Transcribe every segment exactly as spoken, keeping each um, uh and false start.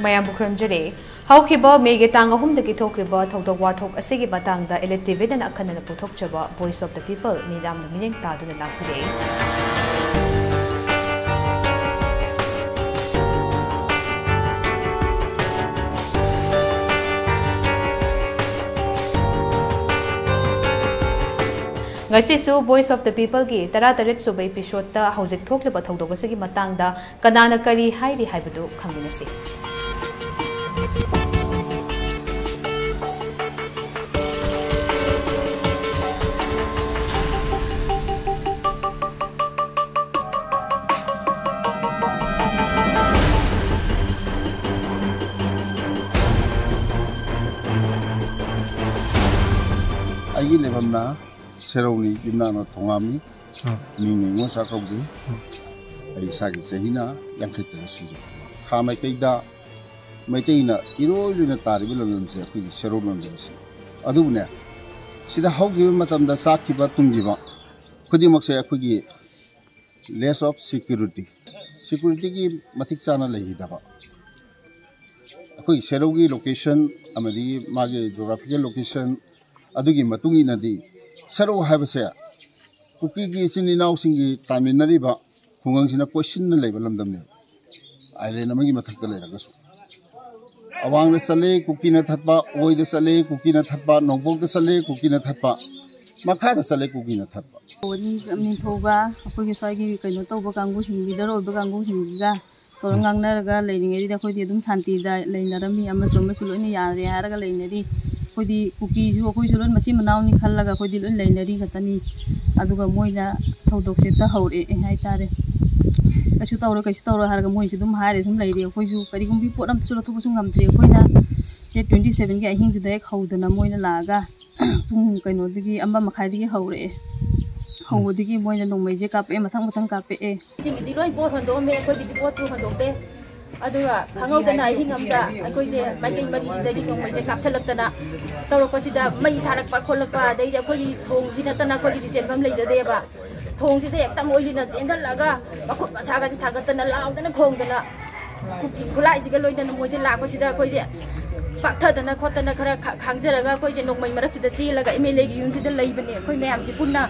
ꯃꯌꯥꯝꯕꯨ ꯈꯨꯔꯨꯝꯖꯔꯤ꯫ ꯍꯧꯈꯤꯕ ꯃꯦꯒꯤ ꯇꯥꯡ ꯑꯍꯨꯝꯗꯒꯤ ꯊꯣꯛꯈꯤꯕ ꯊꯧꯗꯣꯛ ꯋꯥꯊꯣꯛ ꯑꯁꯤꯒꯤ ꯃꯇꯥꯡꯗ ꯏꯂꯦꯛꯇꯤꯚꯦꯠꯅ ꯑꯈꯟꯅꯅ ꯄꯨꯊꯣꯛꯆꯕ Voice of the People ꯃꯤꯌꯥꯝꯅ ꯃꯤꯠꯌꯦꯡ ꯇꯥꯗꯨꯅ ꯂꯥꯛꯄꯤꯔꯦ꯫ ꯉꯁꯤꯁꯨ Voice of the Peopleꯒꯤ ꯇꯔꯥꯇꯔꯦꯠ ꯁꯨꯕ episodeꯇ ꯍꯧꯖꯤꯛ ꯊꯣꯛꯂꯤꯕ ꯊꯧꯗꯣꯛ ꯑꯁꯤꯒꯤ ꯃꯇꯥꯡꯗ ꯀꯅꯥꯅ ꯀꯔꯤ ꯍꯥꯏꯔꯤ ꯍꯥꯏꯕꯗꯨ ꯈꯪꯃꯤꯟꯅꯁꯤ꯫ ꯑꯩꯒꯤ ꯂꯩꯐꯝꯅ ꯁꯦꯔꯧꯅꯤ, ꯌꯨꯝꯅꯥꯛꯅ ꯊꯣꯉꯥꯝꯅꯤ꯫ ꯑꯥ꯫ ꯃꯤꯡꯅ ꯏꯉꯣꯟ ꯁꯥ ꯀꯧꯖꯩ꯫ ꯑꯥ꯫ ꯑꯩ ꯏꯁꯥꯒꯤ ꯆꯍꯤꯅ ꯌꯥꯡꯈꯩ ꯇꯔꯦꯠ ꯁꯨꯔꯦ꯫ ꯈꯥ ꯃꯥꯏꯀꯩꯗ ꯃꯩꯇꯩꯅ ꯏꯔꯣꯏ ꯂꯣꯏꯅ ꯇꯥꯔꯤꯕ ꯂꯝꯗꯝꯁꯦ ꯑꯩꯈꯣꯏꯒꯤ ꯁꯦꯔꯧ ꯂꯝꯗꯝꯁꯤ꯫ ꯑꯗꯨꯕꯨꯅꯦ, ꯁꯤꯗ ꯍꯧꯈꯤꯕ ꯃꯇꯝꯗ ꯆꯥꯈꯤꯕ ꯇꯨꯡꯈꯤꯕ ꯈꯨꯗꯤꯡꯃꯛꯁꯦ ꯑꯩꯈꯣꯏꯒꯤ less of security, securityꯒꯤ ꯃꯇꯤꯛ ꯆꯥꯅ ꯂꯩꯈꯤꯗꯕ, ꯑꯩꯈꯣꯏꯒꯤ ꯁꯦꯔꯧꯒꯤ location ꯑꯃꯗꯤ ꯃꯥꯒꯤ geographical location ꯑꯗꯨꯒꯤ ꯃꯇꯨꯡ ꯏꯟꯅꯗꯤ ꯁꯦꯔꯧ ꯍꯥꯏꯕꯁꯦ ꯀꯨꯀꯤꯒꯤ ꯏꯆꯤꯟ ꯏꯅꯥꯎꯁꯤꯡꯒꯤ ꯇꯥꯃꯤꯟꯅꯔꯤꯕ ꯈꯨꯡꯒꯪꯁꯤꯅ ꯀꯣꯏꯁꯤꯟꯅ ꯂꯩꯕ ꯂꯝꯗꯝꯅꯦꯕ, island ꯑꯃꯒꯤ ꯃꯊꯛꯇ ꯂꯩꯔꯒꯁꯨ꯫ ꯑꯋꯥꯡꯗ ꯆꯠꯂꯦ ꯀꯨꯀꯤꯅ ꯊꯠꯄ, ꯑꯣꯏꯗ ꯆꯠꯂꯦ ꯀꯨꯀꯤꯅ ꯊꯠꯄ, ꯅꯣꯡꯄꯣꯛꯇ ꯆꯠꯂꯦ ꯀꯨꯀꯤꯅ ꯊꯠꯄ, ꯃꯈꯥꯗ ꯆꯠꯂꯦ ꯀꯨꯀꯤꯅ ꯊꯠꯄ꯫ ꯅꯤꯡꯊꯧꯒ ꯑꯩꯈꯣꯏꯒꯤ ꯁ꯭ꯋꯥꯏꯒꯤ ꯀꯩꯅꯣ ꯇꯧꯕ ꯀꯥꯡꯕꯨꯁꯤꯡ, leader ꯑꯣꯏꯕ ꯀꯥꯡꯕꯨꯁꯤꯡꯁꯤꯒ ꯇꯧꯔ ꯉꯥꯡꯅꯔꯒ ꯂꯩꯔꯤꯉꯩꯗꯨꯗ ꯑꯩꯈꯣꯏꯗꯤ ꯑꯗꯨꯝ ꯁꯥꯟꯇꯤꯗ ꯂꯩꯅꯔꯝꯃꯤ, ꯑꯃꯁꯨ ꯑꯃꯁꯨ ꯂꯣꯏꯅ ꯌꯥꯔꯦ ꯍꯥꯏꯔꯒ ꯂꯩꯅꯔꯤ꯫ ꯑꯩꯈꯣꯏꯗꯤ ꯀꯨꯀꯤꯁꯨ ꯑꯩꯈꯣꯏꯁꯨ ꯂꯣꯏ ꯃꯆꯤꯟ ꯃꯅꯥꯎꯅꯤ ꯈꯜꯂꯒ ꯑꯩꯈꯣꯏꯗꯤ ꯂꯣꯏ ꯂꯩꯅꯔꯤ ꯈꯛꯇꯅꯤ꯫ ꯑꯗꯨꯒ ꯃꯣꯏꯅ ꯊꯧꯗꯣꯛꯁꯦ ꯍꯦꯛꯇ ꯍꯧꯔꯛꯑꯦ ꯍꯥꯏꯇꯥꯔꯦ꯫ ꯀꯩꯁꯨ ꯇꯧꯔꯣꯏ, ꯀꯩꯁꯨ ꯇꯧꯔꯣꯏ ꯍꯥꯏꯔꯒ ꯃꯣꯏꯁꯨ ꯑꯗꯨꯝ ꯍꯥꯏꯔꯦ, ꯁꯨꯝ ꯂꯩꯔꯦ꯫ ꯑꯩꯈꯣꯏꯁꯨ ꯀꯔꯤꯒꯨꯝꯕꯤ ꯄꯣꯠ ꯑꯝꯇꯁꯨ ꯂꯧꯊꯣꯛꯄꯁꯨ ꯉꯝꯗ꯭ꯔꯦ꯫ ꯑꯩꯈꯣꯏꯅ date twenty sevenꯒꯤ ꯑꯍꯤꯡꯗꯨꯗ ꯍꯦꯛ ꯍꯧꯗꯅ ꯃꯣꯏꯅ ꯂꯥꯛꯑꯒ ꯄꯨꯡ ꯀꯩꯅꯣꯗꯒꯤ, ꯑꯃ ꯃꯈꯥꯏꯗꯒꯤ ꯍꯧꯔꯛꯑꯦ꯫ ꯍꯧꯕꯗꯒꯤ ꯃꯣꯏꯅ ꯅꯣꯡꯃꯩꯁꯦ ꯀꯥꯞꯄꯛꯑꯦ, ꯃꯊꯪ ꯃꯊꯪ ꯀꯥꯞꯄꯛꯑꯦ꯫ ꯁꯤꯡꯒꯤꯗꯤ ꯂꯣꯏ ꯄꯣꯠ ꯍꯣꯟꯗꯣꯛꯑꯝꯃꯦ, ꯑꯩꯈꯣꯏꯒꯤꯗꯤ ꯄꯣꯠꯁꯨ ꯍꯣꯟꯗꯣꯛꯇꯦ꯫ ꯑꯗꯨꯒ ꯈꯪꯍꯧꯗꯅ ꯑꯍꯤꯡ ꯑꯃꯗ ꯑꯩꯈꯣꯏꯁꯦ ꯃꯥꯏꯀꯩ ꯃꯔꯤꯁꯤꯗꯒꯤ ꯅꯣꯡꯃꯩꯁꯦ ꯀꯥꯞꯁꯤꯜꯂꯛꯇꯅ ꯇꯧꯔꯛꯄꯁꯤꯗ, ꯃꯩ ꯊꯥꯔꯛꯄ ꯈꯣꯠꯂꯛꯄ, ꯑꯗꯩꯗꯤ ꯑꯩꯈꯣꯏꯒꯤ ꯊꯣꯡꯁꯤ ꯅꯠꯇꯅ ꯑꯩꯈꯣꯏꯒꯤꯗꯤ ꯆꯦꯟꯐꯝ ꯂꯩꯖꯗꯦꯕ꯫ ꯊꯣꯡꯁꯤꯗ ꯍꯦꯛꯇ ꯃꯣꯏꯁꯤꯅ ꯆꯦꯟꯁꯤꯜꯂꯛꯑꯒ ꯃꯈꯨꯠ ꯃꯁꯥꯒꯁꯦ ꯊꯥꯡꯒꯠꯇꯅ ꯂꯥꯎꯗꯅ ꯈꯣꯡꯗꯅ ꯈꯨꯠꯂꯥꯏꯁꯤꯒ ꯂꯣꯏꯅꯅ ꯃꯣꯏꯁꯦ ꯂꯥꯛꯄꯁꯤꯗ ꯑꯩꯈꯣꯏꯁꯦ ꯄꯥꯛꯊꯗꯅ ꯈꯣꯠꯇꯅ ꯈꯔ ꯈꯥ-, ꯈꯥꯡꯖꯔꯒ ꯑꯩꯈꯣꯏꯁꯦ ꯅꯣꯡꯃꯩ ꯃꯔꯛꯁꯤꯗ ꯆꯦꯜꯂꯒ ꯑꯦꯝ ꯑꯦꯜ ꯑꯦꯒꯤ ꯌꯨꯝꯁꯤꯗ ꯂꯩꯕꯅꯦ ꯑꯩꯈꯣꯏ ꯃꯌꯥꯝꯁꯦ ꯄꯨꯟꯅ꯫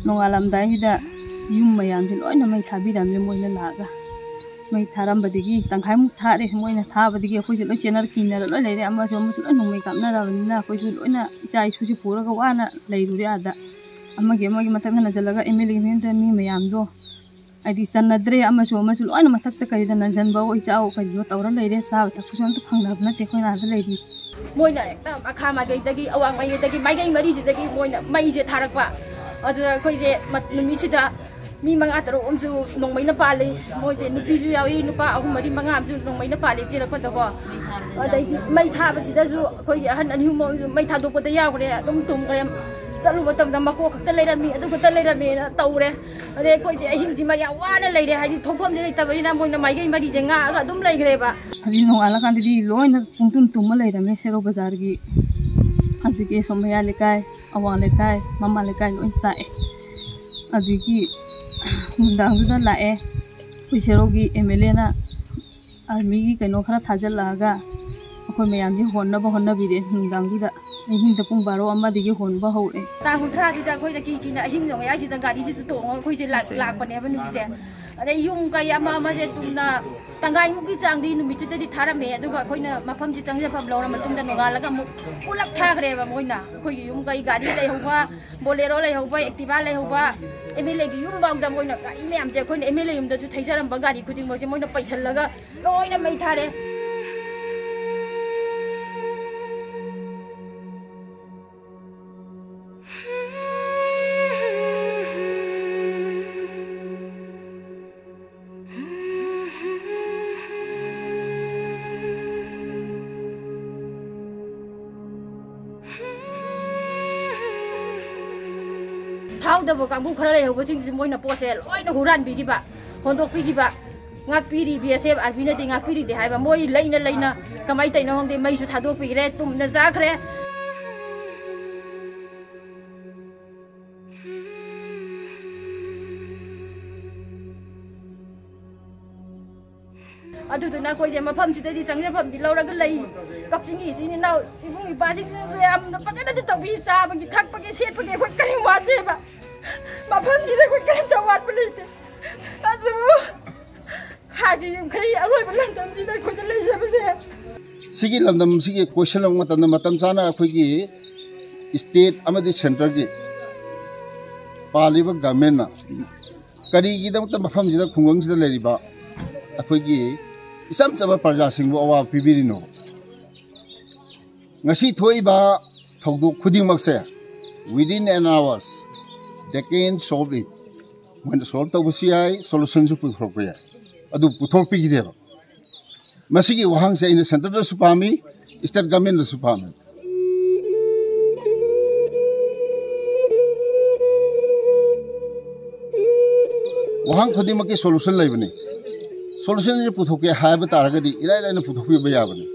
ꯅꯣꯡꯉꯥꯜꯂꯝꯗꯥꯏꯁꯤꯗ ꯌꯨꯝ ꯃꯌꯥꯝꯁꯦ ꯂꯣꯏꯅ ꯃꯩ ꯊꯥꯕꯤꯔꯝꯃꯦ ꯃꯣꯏꯅ ꯂꯥꯛꯑꯒ꯫ ꯃꯩ ꯊꯥꯔꯝꯕꯗꯒꯤ ꯇꯪꯈꯥꯏꯃꯨꯛ ꯊꯥꯔꯦ꯫ ꯃꯣꯏꯅ ꯊꯥꯕꯗꯒꯤ ꯑꯩꯈꯣꯏꯁꯦ ꯂꯣꯏ ꯆꯦꯟꯅꯔ ꯀꯤꯅꯔ ꯂꯣꯏ ꯂꯩꯔꯦ꯫ ꯑꯃꯁꯨ ꯑꯃꯁꯨ ꯂꯣꯏ ꯅꯣꯡꯃꯩ ꯀꯥꯞꯅꯔꯕꯅꯤꯅ ꯑꯩꯈꯣꯏꯁꯨ ꯂꯣꯏꯅ ꯏꯆꯥ ꯏꯁꯨꯁꯦ ꯄꯨꯔꯒ ꯋꯥꯅ ꯂꯩꯔꯨꯔꯦ ꯑꯥꯗ꯫ ꯑꯃꯒꯤ ꯑꯃꯒꯤ ꯃꯊꯛꯇ ꯅꯟꯁꯤꯜꯂꯒ ꯑꯦꯝ ꯑꯦꯜ ꯑꯦꯒꯤ ꯃꯌꯨꯝꯗ ꯃꯤ ꯃꯌꯥꯝꯗꯣ ꯍꯥꯏꯗꯤ ꯆꯟꯅꯗ꯭ꯔꯦ꯫ ꯑꯃꯁꯨ ꯑꯃꯁꯨ ꯂꯣꯏꯅ ꯃꯊꯛꯇ ꯀꯔꯤꯗ ꯅꯟꯁꯤꯟꯕ ꯑꯣꯏ ꯆꯥꯑꯣ ꯀꯔꯤꯑꯣ ꯇꯧꯔ ꯂꯩꯔꯦ꯫ ꯆꯥꯕ ꯊꯛꯄꯁꯨ ꯑꯝꯇ ꯐꯪꯅꯕ ꯅꯠꯇꯦ ꯑꯩꯈꯣꯏꯅ ꯑꯥꯗ ꯂꯩꯔꯤ꯫ ꯃꯣꯏꯅ ꯍꯦꯛꯇ ꯃꯈꯥ ꯃꯥꯏꯀꯩꯗꯒꯤ, ꯑꯋꯥꯡ ꯃꯥꯏꯀꯩꯗꯒꯤ, ꯃꯥꯏꯀꯩ ꯃꯔꯤꯁꯤꯗꯒꯤ ꯃꯣꯏꯅ ꯃꯩꯁꯦ ꯊꯥꯔꯛꯄ꯫ ꯑꯗꯨꯗ ꯑꯩꯈꯣꯏꯁꯦ ꯃꯠ-, ꯅꯨꯃꯤꯠꯁꯤꯗ ꯃꯤ ꯃꯉꯥ ꯇꯔꯨꯛ ꯑꯃꯁꯨ ꯅꯣꯡꯃꯩꯅ ꯄꯥꯜꯂꯤ꯫ ꯃꯣꯏꯁꯦ ꯅꯨꯄꯤꯁꯨ ꯌꯥꯎꯏ, ꯅꯨꯄꯥ ꯑꯍꯨꯝ ꯃꯔꯤ ꯃꯉꯥ ꯑꯃꯁꯨ ꯅꯣꯡꯃꯩꯅ ꯄꯥꯜꯂꯤ ꯆꯦꯜꯂꯛꯄꯗꯀꯣ꯫ ꯑꯗꯩꯗꯤ ꯃꯩ ꯊꯥꯕꯁꯤꯗꯁꯨ ꯑꯩꯈꯣꯏꯒꯤ ꯑꯍꯟ ꯑꯅꯤ ꯑꯍꯨꯝ ꯑꯃꯁꯨ ꯃꯩ ꯊꯥꯗꯣꯛꯄꯗ ꯌꯥꯎꯈ꯭ꯔꯦ, ꯑꯗꯨꯝ ꯇꯨꯝꯈ꯭ꯔꯦ꯫ ꯆꯠꯂꯨꯕ ꯃꯇꯝꯗ ꯃꯀꯣꯛ ꯈꯛꯇ ꯂꯩꯔꯝꯃꯤ, ꯑꯗꯨ ꯈꯛꯇ ꯂꯩꯔꯝꯃꯦꯅ ꯇꯧꯔꯦ꯫ ꯑꯗꯩ ꯑꯩꯈꯣꯏꯁꯦ ꯑꯍꯤꯡꯁꯤꯃ ꯌꯥꯝ ꯋꯥꯅ ꯂꯩꯔꯦ, ꯍꯥꯏꯗꯤ ꯊꯣꯛꯐꯝꯁꯦ ꯂꯩꯇꯕꯅꯤꯅ ꯃꯣꯏꯅ ꯃꯥꯏꯀꯩ ꯃꯔꯤꯁꯦ ꯉꯥꯛꯑꯒ ꯑꯗꯨꯝ ꯂꯩꯈ꯭ꯔꯦꯕ꯫ ꯍꯧꯖꯤꯛ ꯅꯣꯡꯉꯥꯜꯂꯀꯥꯟꯗꯗꯤ ꯂꯣꯏꯅ ꯄꯨꯡꯇꯨꯝ ꯇꯨꯝꯃ ꯂꯩꯔꯝꯃꯦ ꯁꯦꯔꯧ ꯕꯖꯥꯔꯒꯤ꯫ ꯑꯗꯨꯒꯤ ꯑꯁꯣꯝ ꯃꯌꯥ ꯂꯩꯀꯥꯏ, ꯑꯋꯥꯡ ꯂꯩꯀꯥꯏ, ꯃꯃꯥ ꯂꯩꯀꯥꯏ ꯂꯣꯏ ꯆꯥꯛꯑꯦ꯫ ꯑꯗꯨꯒꯤ ꯅꯨꯡꯗꯥꯡꯗꯨꯗ ꯂꯥꯛꯑꯦ ꯑꯩꯈꯣꯏ ꯁꯦꯔꯧꯒꯤ ꯑꯦꯝ ꯑꯦꯜ ꯑꯦꯅ ꯑꯥꯔꯃꯤꯒꯤ ꯀꯩꯅꯣ ꯈꯔ ꯊꯥꯖꯤꯜꯂꯛꯑꯒ ꯑꯩꯈꯣꯏ ꯃꯌꯥꯝꯁꯦ ꯍꯣꯟꯅꯕ ꯍꯣꯠꯅꯕꯤꯔꯦ꯫ ꯅꯨꯡꯗꯥꯡꯗꯨꯗ ꯑꯍꯤꯡꯗ ꯄꯨꯡ ꯕꯥꯔꯣ ꯑꯃꯗꯒꯤ ꯍꯣꯟꯕ ꯍꯧꯔꯦ꯫ ꯇꯥꯡ ꯀꯨꯟꯊ꯭ꯔꯥꯁꯤꯗ ꯑꯩꯈꯣꯏꯅ ꯀꯤ ꯀꯤꯅ ꯑꯍꯤꯡ ꯅꯣꯡꯌꯥꯏꯁꯤꯗ ꯒꯥꯔꯤꯁꯤꯗ ꯇꯣꯡꯉꯒ ꯑꯩꯈꯣꯏꯁꯦ ꯂꯥꯛ-, ꯂꯥꯛꯄꯅꯦꯕ ꯅꯨꯃꯤꯠꯁꯦ꯫ ꯑꯗꯩ ꯌꯨꯝ ꯀꯩ ꯑꯃ ꯑꯃꯁꯦ ꯇꯨꯝꯅ ꯇꯪꯈꯥꯏꯃꯨꯛꯀꯤ ꯆꯥꯡꯗꯤ ꯅꯨꯃꯤꯠꯇꯨꯗꯗꯤ ꯊꯥꯔꯝꯃꯦ꯫ ꯑꯗꯨꯒ ꯑꯩꯈꯣꯏꯅ ꯃꯐꯝꯁꯦ ꯆꯪꯖꯐꯝ ꯂꯧꯔ ꯃꯇꯨꯡꯗ ꯅꯣꯡꯉꯥꯜꯂꯒ ꯑꯃꯨꯛ ꯄꯨꯂꯞ ꯊꯥꯈ꯭ꯔꯦꯕ ꯃꯣꯏꯅ꯫ ꯑꯩꯈꯣꯏꯒꯤ ꯌꯨꯝ ꯀꯩ ꯒꯥꯔꯤ ꯂꯩꯍꯧꯕ, ꯕꯣꯂꯦꯔꯣ ꯂꯩꯍꯧꯕ, ꯑꯦꯛꯇꯤꯚꯥ ꯂꯩꯍꯧꯕ, ꯑꯦꯝ ꯑꯦꯜ ꯑꯦꯒꯤ ꯌꯨꯝꯐꯥꯎꯗ ꯃꯣꯏꯅ ꯒꯥꯔꯤ ꯃꯌꯥꯝꯁꯦ, ꯑꯩꯈꯣꯏꯅ ꯑꯦꯝ ꯑꯦꯜ ꯑꯦ ꯌꯨꯝꯗꯁꯨ ꯊꯩꯖꯔꯝꯕ ꯒꯥꯔꯤ ꯈꯨꯗꯤꯡꯃꯛꯁꯦ ꯃꯣꯏꯅ ꯄꯩꯁꯜꯂꯒ ꯂꯣꯏꯅ ꯃꯩ ꯊꯥꯔꯦ꯫ ꯗꯕ ꯀꯥꯡꯕꯨ ꯈꯔ ꯂꯩꯍꯧꯕꯁꯤꯡꯁꯤ ꯃꯣꯏꯅ ꯄꯣꯠꯁꯦ ꯂꯣꯏꯅ ꯍꯨꯔꯥꯟꯕꯤꯈꯤꯕ, ꯍꯣꯟꯗꯣꯛꯄꯤꯈꯤꯕ꯫ ꯉꯥꯛꯄꯤꯔꯤ, ꯕꯤ ꯑꯦꯁ ꯑꯦꯐ, ꯑꯥꯔꯃꯤꯅꯗꯤ ꯉꯥꯛꯄꯤꯔꯤꯗꯦ ꯍꯥꯏꯕ꯫ ꯃꯣꯏ ꯂꯩꯅ ꯂꯩꯅ ꯀꯃꯥꯏꯅ ꯇꯧꯔꯤꯅꯣ ꯈꯪꯗꯦ, ꯃꯩꯁꯨ ꯊꯥꯗꯣꯛꯄꯤꯈ꯭ꯔꯦ, ꯇꯨꯝꯅ ꯆꯥꯈ꯭ꯔꯦ꯫ ꯑꯗꯨꯗꯨꯅ ꯑꯩꯈꯣꯏꯁꯦ ꯃꯐꯝꯁꯤꯗꯗꯤ ꯆꯪꯖꯐꯝꯗꯤ ꯂꯧꯔꯒ ꯂꯩ꯫ ꯀꯛꯆꯤꯡꯒꯤ ꯏꯆꯤꯟ ꯏꯅꯥꯎ ꯏꯕꯨꯡ ꯏꯄ꯭ꯋꯥꯁꯤꯡꯁꯤꯅꯁꯨ ꯌꯥꯝꯅ ꯐꯖꯅꯗꯤ ꯇꯧꯕꯤ꯫ ꯆꯥꯕꯒꯤ ꯊꯛꯄꯒꯤ ꯁꯦꯠꯄꯒꯤ ꯑꯩꯈꯣꯏ ꯀꯔꯤꯝ ꯋꯥꯠꯇꯦꯕ꯫ ꯃꯐꯝꯁꯤꯗ ꯑꯩꯈꯣꯏ ꯀꯔꯤꯝꯇ ꯋꯥꯠꯄ ꯂꯩꯇꯦ꯫ ꯑꯗꯨꯕꯨ ꯈꯥꯒꯤ ꯌꯨꯝꯈꯩ ꯑꯔꯣꯏꯕ ꯂꯝꯗꯝꯁꯤꯗ ꯑꯩꯈꯣꯏꯗ ꯂꯩꯖꯕꯁꯦ꯫ ꯁꯤꯒꯤ ꯂꯝꯗꯝꯁꯤꯒꯤ ꯀꯣꯏꯁꯟ ꯂꯥꯛꯄ ꯃꯇꯝꯗ, ꯃꯇꯝ ꯆꯥꯅ ꯑꯩꯈꯣꯏꯒꯤ ꯁ꯭ꯇꯦꯠ ꯑꯃꯗꯤ ꯁꯦꯟꯇꯔꯒꯤ ꯄꯥꯜꯂꯤꯕ ꯒꯃꯦꯟꯅ ꯀꯔꯤꯒꯤꯗꯃꯛꯇ ꯃꯐꯝꯁꯤꯗ, ꯈꯨꯡꯒꯪꯁꯤꯗ ꯂꯩꯔꯤꯕ ꯑꯩꯈꯣꯏꯒꯤ ꯏꯆꯝ ꯆꯝꯕ ꯄ꯭ꯔꯖꯥꯁꯤꯡꯕꯨ ꯑꯋꯥꯕ ꯄꯤꯕꯤꯔꯤꯅꯣ? ꯉꯁꯤ ꯊꯣꯛꯏꯕ ꯊꯧꯗꯣꯛ ꯈꯨꯗꯤꯡꯃꯛꯁꯦ, within an hours they can solve it. ꯃꯣꯏꯅ ꯁꯣꯜꯕ ꯇꯧꯕꯁꯨ ꯌꯥꯏ, ꯁꯣꯂꯨꯁꯟꯁꯨ ꯄꯨꯊꯣꯔꯛꯄ ꯌꯥꯏ꯫ ꯑꯗꯨ ꯄꯨꯊꯣꯛꯄꯤꯈꯤꯗꯦꯕ꯫ ꯃꯁꯤꯒꯤ ꯋꯥꯍꯪꯁꯦ ꯑꯩꯅ ꯁꯦꯟꯇꯔꯗꯁꯨ ꯄꯥꯝꯃꯤ, ꯁ꯭ꯇꯦꯠ ꯒꯃꯦꯟꯗꯁꯨ ꯄꯥꯝꯃꯤ꯫ ꯋꯥꯍꯪ ꯈꯨꯗꯤꯡꯃꯛꯀꯤ ꯁꯣꯂꯨꯁꯟ ꯂꯩꯕꯅꯤ꯫ ꯁꯣꯂꯨꯁꯟꯁꯦ ꯄꯨꯊꯣꯛꯀꯦ ꯍꯥꯏꯕ ꯇꯥꯔꯒꯗꯤ ꯏꯔꯥꯏ ꯂꯥꯏꯅ ꯄꯨꯊꯣꯛꯄꯤꯕ ꯌꯥꯕꯅꯤ꯫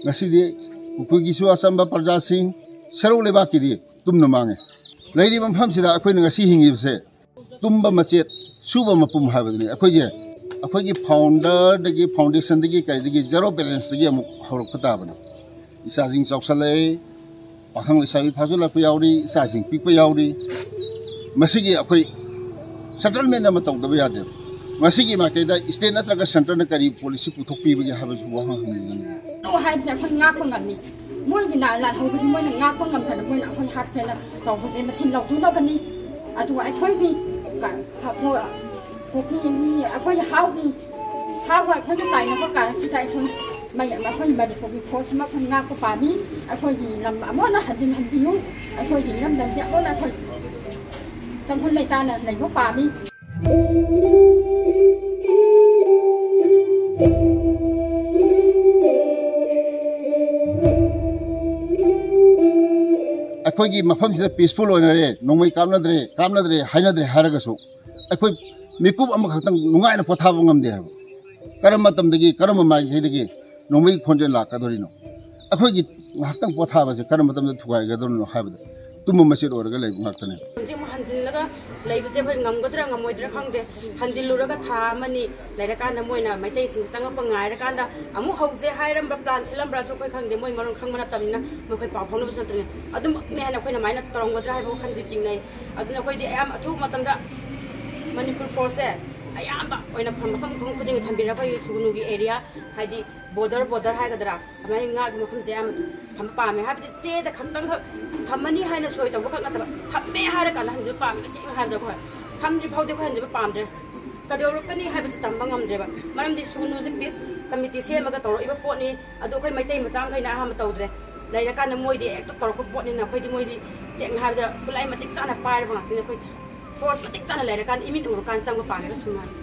ꯉꯁꯤꯗꯤ ꯎꯈ꯭ꯔꯨꯜꯒꯤꯁꯨ ꯑꯆꯝꯕ ꯄ꯭ꯔꯖꯥꯁꯤꯡ, ꯁꯦꯔꯧ ꯂꯩꯕꯥꯛꯀꯤꯗꯤ ꯇꯨꯝꯅ ꯃꯥꯡꯉꯦ꯫ ꯂꯩꯔꯤꯕ ꯃꯐꯝꯁꯤꯗ ꯑꯩꯈꯣꯏꯅ ꯉꯁꯤ ꯍꯤꯡꯉꯤꯕꯁꯦ ꯇꯨꯝꯕ ꯃꯆꯦꯠ, ꯁꯨꯕ ꯃꯄꯨꯝ ꯍꯥꯏꯕꯗꯨꯅꯤ꯫ ꯑꯩꯈꯣꯏꯁꯦ, ꯑꯩꯈꯣꯏꯒꯤ ꯐꯥꯎꯟꯗꯔꯗꯒꯤ, ꯐꯥꯎꯟꯗꯦꯁꯟꯗꯒꯤ, ꯀꯔꯤꯗꯒꯤ, ꯖꯦꯔꯣ ꯕꯦꯂꯦꯟꯁꯇꯒꯤ ꯑꯃꯨꯛ ꯍꯧꯔꯛꯄ ꯇꯥꯕꯅꯤ꯫ ꯏꯆꯥꯁꯤꯡ ꯆꯥꯎꯁꯜꯂꯛꯑꯦ, ꯄꯥꯈꯪ ꯂꯩꯁꯥꯕꯤ ꯐꯥꯖꯤꯜꯂꯛꯄ ꯌꯥꯎꯔꯤ, ꯏꯆꯥꯁꯤꯡ ꯄꯤꯛꯄ ꯌꯥꯎꯔꯤ꯫ ꯃꯁꯤꯒꯤ ꯑꯩꯈꯣꯏ ꯁꯦꯇꯜꯃꯦꯟ ꯑꯃ ꯇꯧꯗꯕ ꯌꯥꯗꯦ꯫ ꯃꯁꯤꯒꯤ ꯃꯥꯏꯀꯩꯗ ꯁ꯭ꯇꯦꯠ ꯅꯠꯇ꯭ꯔꯒ ꯁꯦꯟꯇꯔꯅ ꯀꯔꯤ ꯄꯣꯂꯤꯁꯤ ꯄꯨꯊꯣꯛꯄꯤꯕꯒꯦ ꯍꯥꯏꯕꯁꯨ ꯋꯥꯍꯪ ꯍꯪꯅꯤꯡꯒꯅꯤ꯫ ꯂꯣ ꯍꯥꯏꯕꯁꯦ ꯑꯩꯈꯣꯏ ꯉꯥꯛꯄ ꯉꯝꯃꯤ꯫ ꯃꯣꯏꯒꯤ ꯂꯥꯟ-, ꯂꯥꯜꯍꯧꯕꯗꯤ ꯃꯣꯏꯅ ꯉꯥꯛꯄ ꯉꯝꯗꯅ ꯃꯣꯏꯅ ꯑꯩꯈꯣꯏ ꯍꯥꯠꯀꯦꯅ ꯇꯧꯕꯁꯦ ꯃꯁꯤ ꯂꯧꯊꯣꯛꯅꯕꯅꯤ꯫ ꯑꯗꯨꯒ ꯑꯩꯈꯣꯏꯒꯤ ꯀ-, ꯀ-, ꯀꯣ-, ꯀꯨꯀꯤ ꯃꯤ ꯑꯩꯈꯣꯏ ꯍꯥꯎꯒꯤ, ꯍꯥꯎꯒ ꯑꯩꯈꯣꯏꯒ ꯇꯥꯏꯅꯕ ꯀꯥꯔꯟꯁꯤꯗ ꯑꯩꯈꯣꯏ ꯃꯩ-, ꯑꯩꯈꯣꯏ ꯃꯅꯤꯄꯨꯔꯒꯤ ꯐꯣꯔꯁꯁꯤꯃ ꯑꯩꯈꯣꯏ ꯉꯥꯛꯄ ꯄꯥꯝꯃꯤ꯫ ꯑꯩꯈꯣꯏꯒꯤ ꯂꯝ ꯑꯃꯨꯛ ꯍꯟꯅ ꯍꯟꯖꯤꯟ ꯍꯟꯕꯤꯌꯨ꯫ ꯑꯩꯈꯣꯏꯒꯤ ꯏꯔꯝꯗꯝꯁꯦ ꯑꯃꯨꯛ ꯍꯟꯅ ꯑꯩꯈꯣꯏ ꯇꯥꯡꯈꯨꯜ ꯂꯩꯇꯥꯅ ꯂꯩꯕ ꯄꯥꯝꯃꯤ꯫ ꯑꯩꯈꯣꯏꯒꯤ ꯃꯐꯝꯁꯤꯗ ꯄꯤꯁꯐꯨꯜ ꯑꯣꯏꯅꯔꯦ, ꯅꯣꯡꯃꯩ ꯀꯥꯞꯅꯗ꯭ꯔꯦ, ꯀꯥꯞꯅꯗ꯭ꯔꯦ, ꯍꯥꯏꯅꯗ꯭ꯔꯦ ꯍꯥꯏꯔꯒꯁꯨ ꯑꯩꯈꯣꯏ ꯃꯤꯀꯨꯞ ꯑꯃꯈꯛꯇꯪ ꯅꯨꯡꯉꯥꯏꯅ ꯄꯣꯊꯥꯕ ꯉꯝꯗꯦ ꯍꯥꯏꯕ꯫ ꯀꯔꯝꯕ ꯃꯇꯝꯗꯒꯤ, ꯀꯔꯝꯕ ꯃꯥꯏꯀꯩꯗꯒꯤ ꯅꯣꯡꯃꯩꯒꯤ ꯈꯣꯟꯖꯦꯜ ꯂꯥꯛꯀꯗꯣꯔꯤꯅꯣ? ꯑꯩꯈꯣꯏꯒꯤ ꯉꯥꯏꯍꯥꯛꯇꯪ ꯄꯣꯊꯥꯕꯁꯦ ꯀꯔꯝꯕ ꯃꯇꯝꯗ ꯊꯨꯒꯥꯏꯒꯗꯣꯔꯤꯅꯣ ꯍꯥꯏꯕꯗ ꯇꯨꯝꯕ ꯃꯆꯦꯠ ꯑꯣꯏꯔꯒ ꯂꯩꯕ ꯉꯥꯛꯇꯅꯦ꯫ ꯍꯧꯖꯤꯛ ꯑꯃꯨꯛ ꯍꯟꯖꯤꯜꯂꯒ ꯂꯩꯕꯁꯦ ꯑꯩꯈꯣꯏ ꯉꯝꯒꯗ꯭ꯔꯥ ꯉꯝꯃꯣꯏꯗ꯭ꯔꯥ ꯈꯪꯗꯦ꯫ ꯍꯟꯖꯤꯜꯂꯨꯔꯒ ꯊꯥ ꯑꯃꯅꯤ ꯂꯩꯔꯀꯥꯟꯗ ꯃꯣꯏꯅ ꯃꯩꯇꯩꯁꯤꯡꯁꯦ ꯆꯪꯉꯛꯄ ꯉꯥꯏꯔꯀꯥꯟꯗ ꯑꯃꯨꯛ ꯍꯧꯁꯦ ꯍꯥꯏꯔꯝꯕ, ꯄ꯭ꯂꯥꯟ ꯁꯤꯜꯂꯝꯕ꯭ꯔꯥꯁꯨ ꯑꯩꯈꯣꯏ ꯈꯪꯗꯦ꯫ ꯃꯣꯏ ꯃꯔꯣꯟ ꯈꯪꯕ ꯅꯠꯇꯕꯅꯤꯅ ꯃꯈꯣꯏ ꯄꯥꯎ ꯐꯥꯎꯅꯕꯁꯨ ꯅꯠꯇ꯭ꯔꯦ꯫ ꯑꯗꯨꯃꯛꯅꯦ ꯍꯥꯏꯅ ꯑꯩꯈꯣꯏꯅ ꯑꯗꯨꯃꯥꯏꯅ ꯇꯧꯔꯝꯒꯗ꯭ꯔꯥ ꯍꯥꯏꯕ ꯋꯥꯈꯜꯁꯦ ꯆꯤꯡꯅꯩ꯫ ꯑꯗꯨꯅ ꯑꯩꯈꯣꯏꯗꯤ ꯑꯌꯥꯝꯕ ꯑꯊꯨꯕ ꯃꯇꯝꯗ ꯃꯅꯤꯄꯨꯔ ꯐꯣꯔꯁꯁꯦ ꯑꯌꯥꯝꯕ ꯑꯣꯏꯅ ꯃꯐꯝ ꯃꯐꯝ ꯈꯨꯗꯤꯡꯒꯤ ꯊꯝꯕꯤꯔꯒ ꯑꯩꯈꯣꯏꯒꯤ ꯁꯨꯒꯅꯨꯒꯤ ꯑꯦꯔꯤꯌꯥ, ꯍꯥꯏꯗꯤ ꯕꯣꯔꯗꯔ, ꯕꯣꯔꯗꯔ ꯍꯥꯏꯒꯗ꯭ꯔꯥ, ꯑꯗꯨꯃꯥꯏꯅ ꯉꯥꯛꯄ ꯃꯐꯝꯁꯦ ꯑꯌꯥꯝꯕ ꯊꯝꯕ ꯄꯥꯝꯃꯦ꯫ ꯍꯥꯏꯕꯗꯤ ꯆꯦꯗ ꯈꯛꯇꯪꯈꯛ ꯊꯝꯃꯅꯤ ꯍꯥꯏꯅ ꯁꯣꯏ ꯇꯧꯕ ꯈꯛ ꯅꯠꯇꯕ, ꯊꯝꯃꯦ ꯍꯥꯏꯔ ꯀꯥꯟꯗ ꯍꯟꯖꯤꯟꯕ ꯄꯥꯝꯃꯦꯕ꯫ ꯁꯦꯡꯅ ꯍꯥꯏꯕꯗ ꯑꯩꯈꯣꯏ ꯊꯝꯗ꯭ꯔꯤ ꯐꯥꯎꯗꯤ ꯑꯩꯈꯣꯏ ꯍꯟꯖꯤꯟꯕ ꯄꯥꯝꯗ꯭ꯔꯦ꯫ ꯀꯩꯗꯧꯔꯛꯀꯅꯤ ꯍꯥꯏꯕꯁꯤ ꯇꯝꯕ ꯉꯝꯗ꯭ꯔꯦꯕ꯫ ꯃꯔꯝꯗꯤ ꯁꯨꯒꯅꯨꯁꯦ ꯄꯤꯁ ꯀꯃꯤꯇꯤ ꯁꯦꯝꯃꯒ ꯇꯧꯔꯛꯏꯕ ꯄꯣꯠꯅꯤ꯫ ꯑꯗꯣ ꯑꯩꯈꯣꯏ ꯃꯩꯇꯩ ꯃꯆꯥ ꯃꯈꯩꯅ ꯑꯍꯥꯟꯕ ꯇꯧꯗ꯭ꯔꯦ꯫ ꯂꯩꯔꯀꯥꯟꯗ ꯃꯣꯏꯗꯤ ꯍꯦꯛꯇ ꯇꯧꯔꯛꯄ ꯄꯣꯠꯅꯤꯅ ꯑꯩꯈꯣꯏꯗꯤ, ꯃꯣꯏꯗꯤ ꯁꯦꯡꯅ ꯍꯥꯏꯕꯗ ꯈꯨꯠꯂꯥꯏ ꯃꯇꯤꯛ ꯆꯥꯅ ꯄꯥꯏꯔꯕ ꯉꯥꯛꯇꯅꯤ꯫ ꯑꯩꯈꯣꯏ ꯐꯣꯔꯁ ꯃꯇꯤꯛ ꯆꯥꯅ ꯂꯩꯔꯀꯥꯟꯗ, ꯏꯃꯤꯠ ꯎꯔꯀꯥꯟꯗ ꯆꯪꯕ ꯄꯥꯝꯃꯦꯕ ꯁꯨꯃꯥꯏꯅ꯫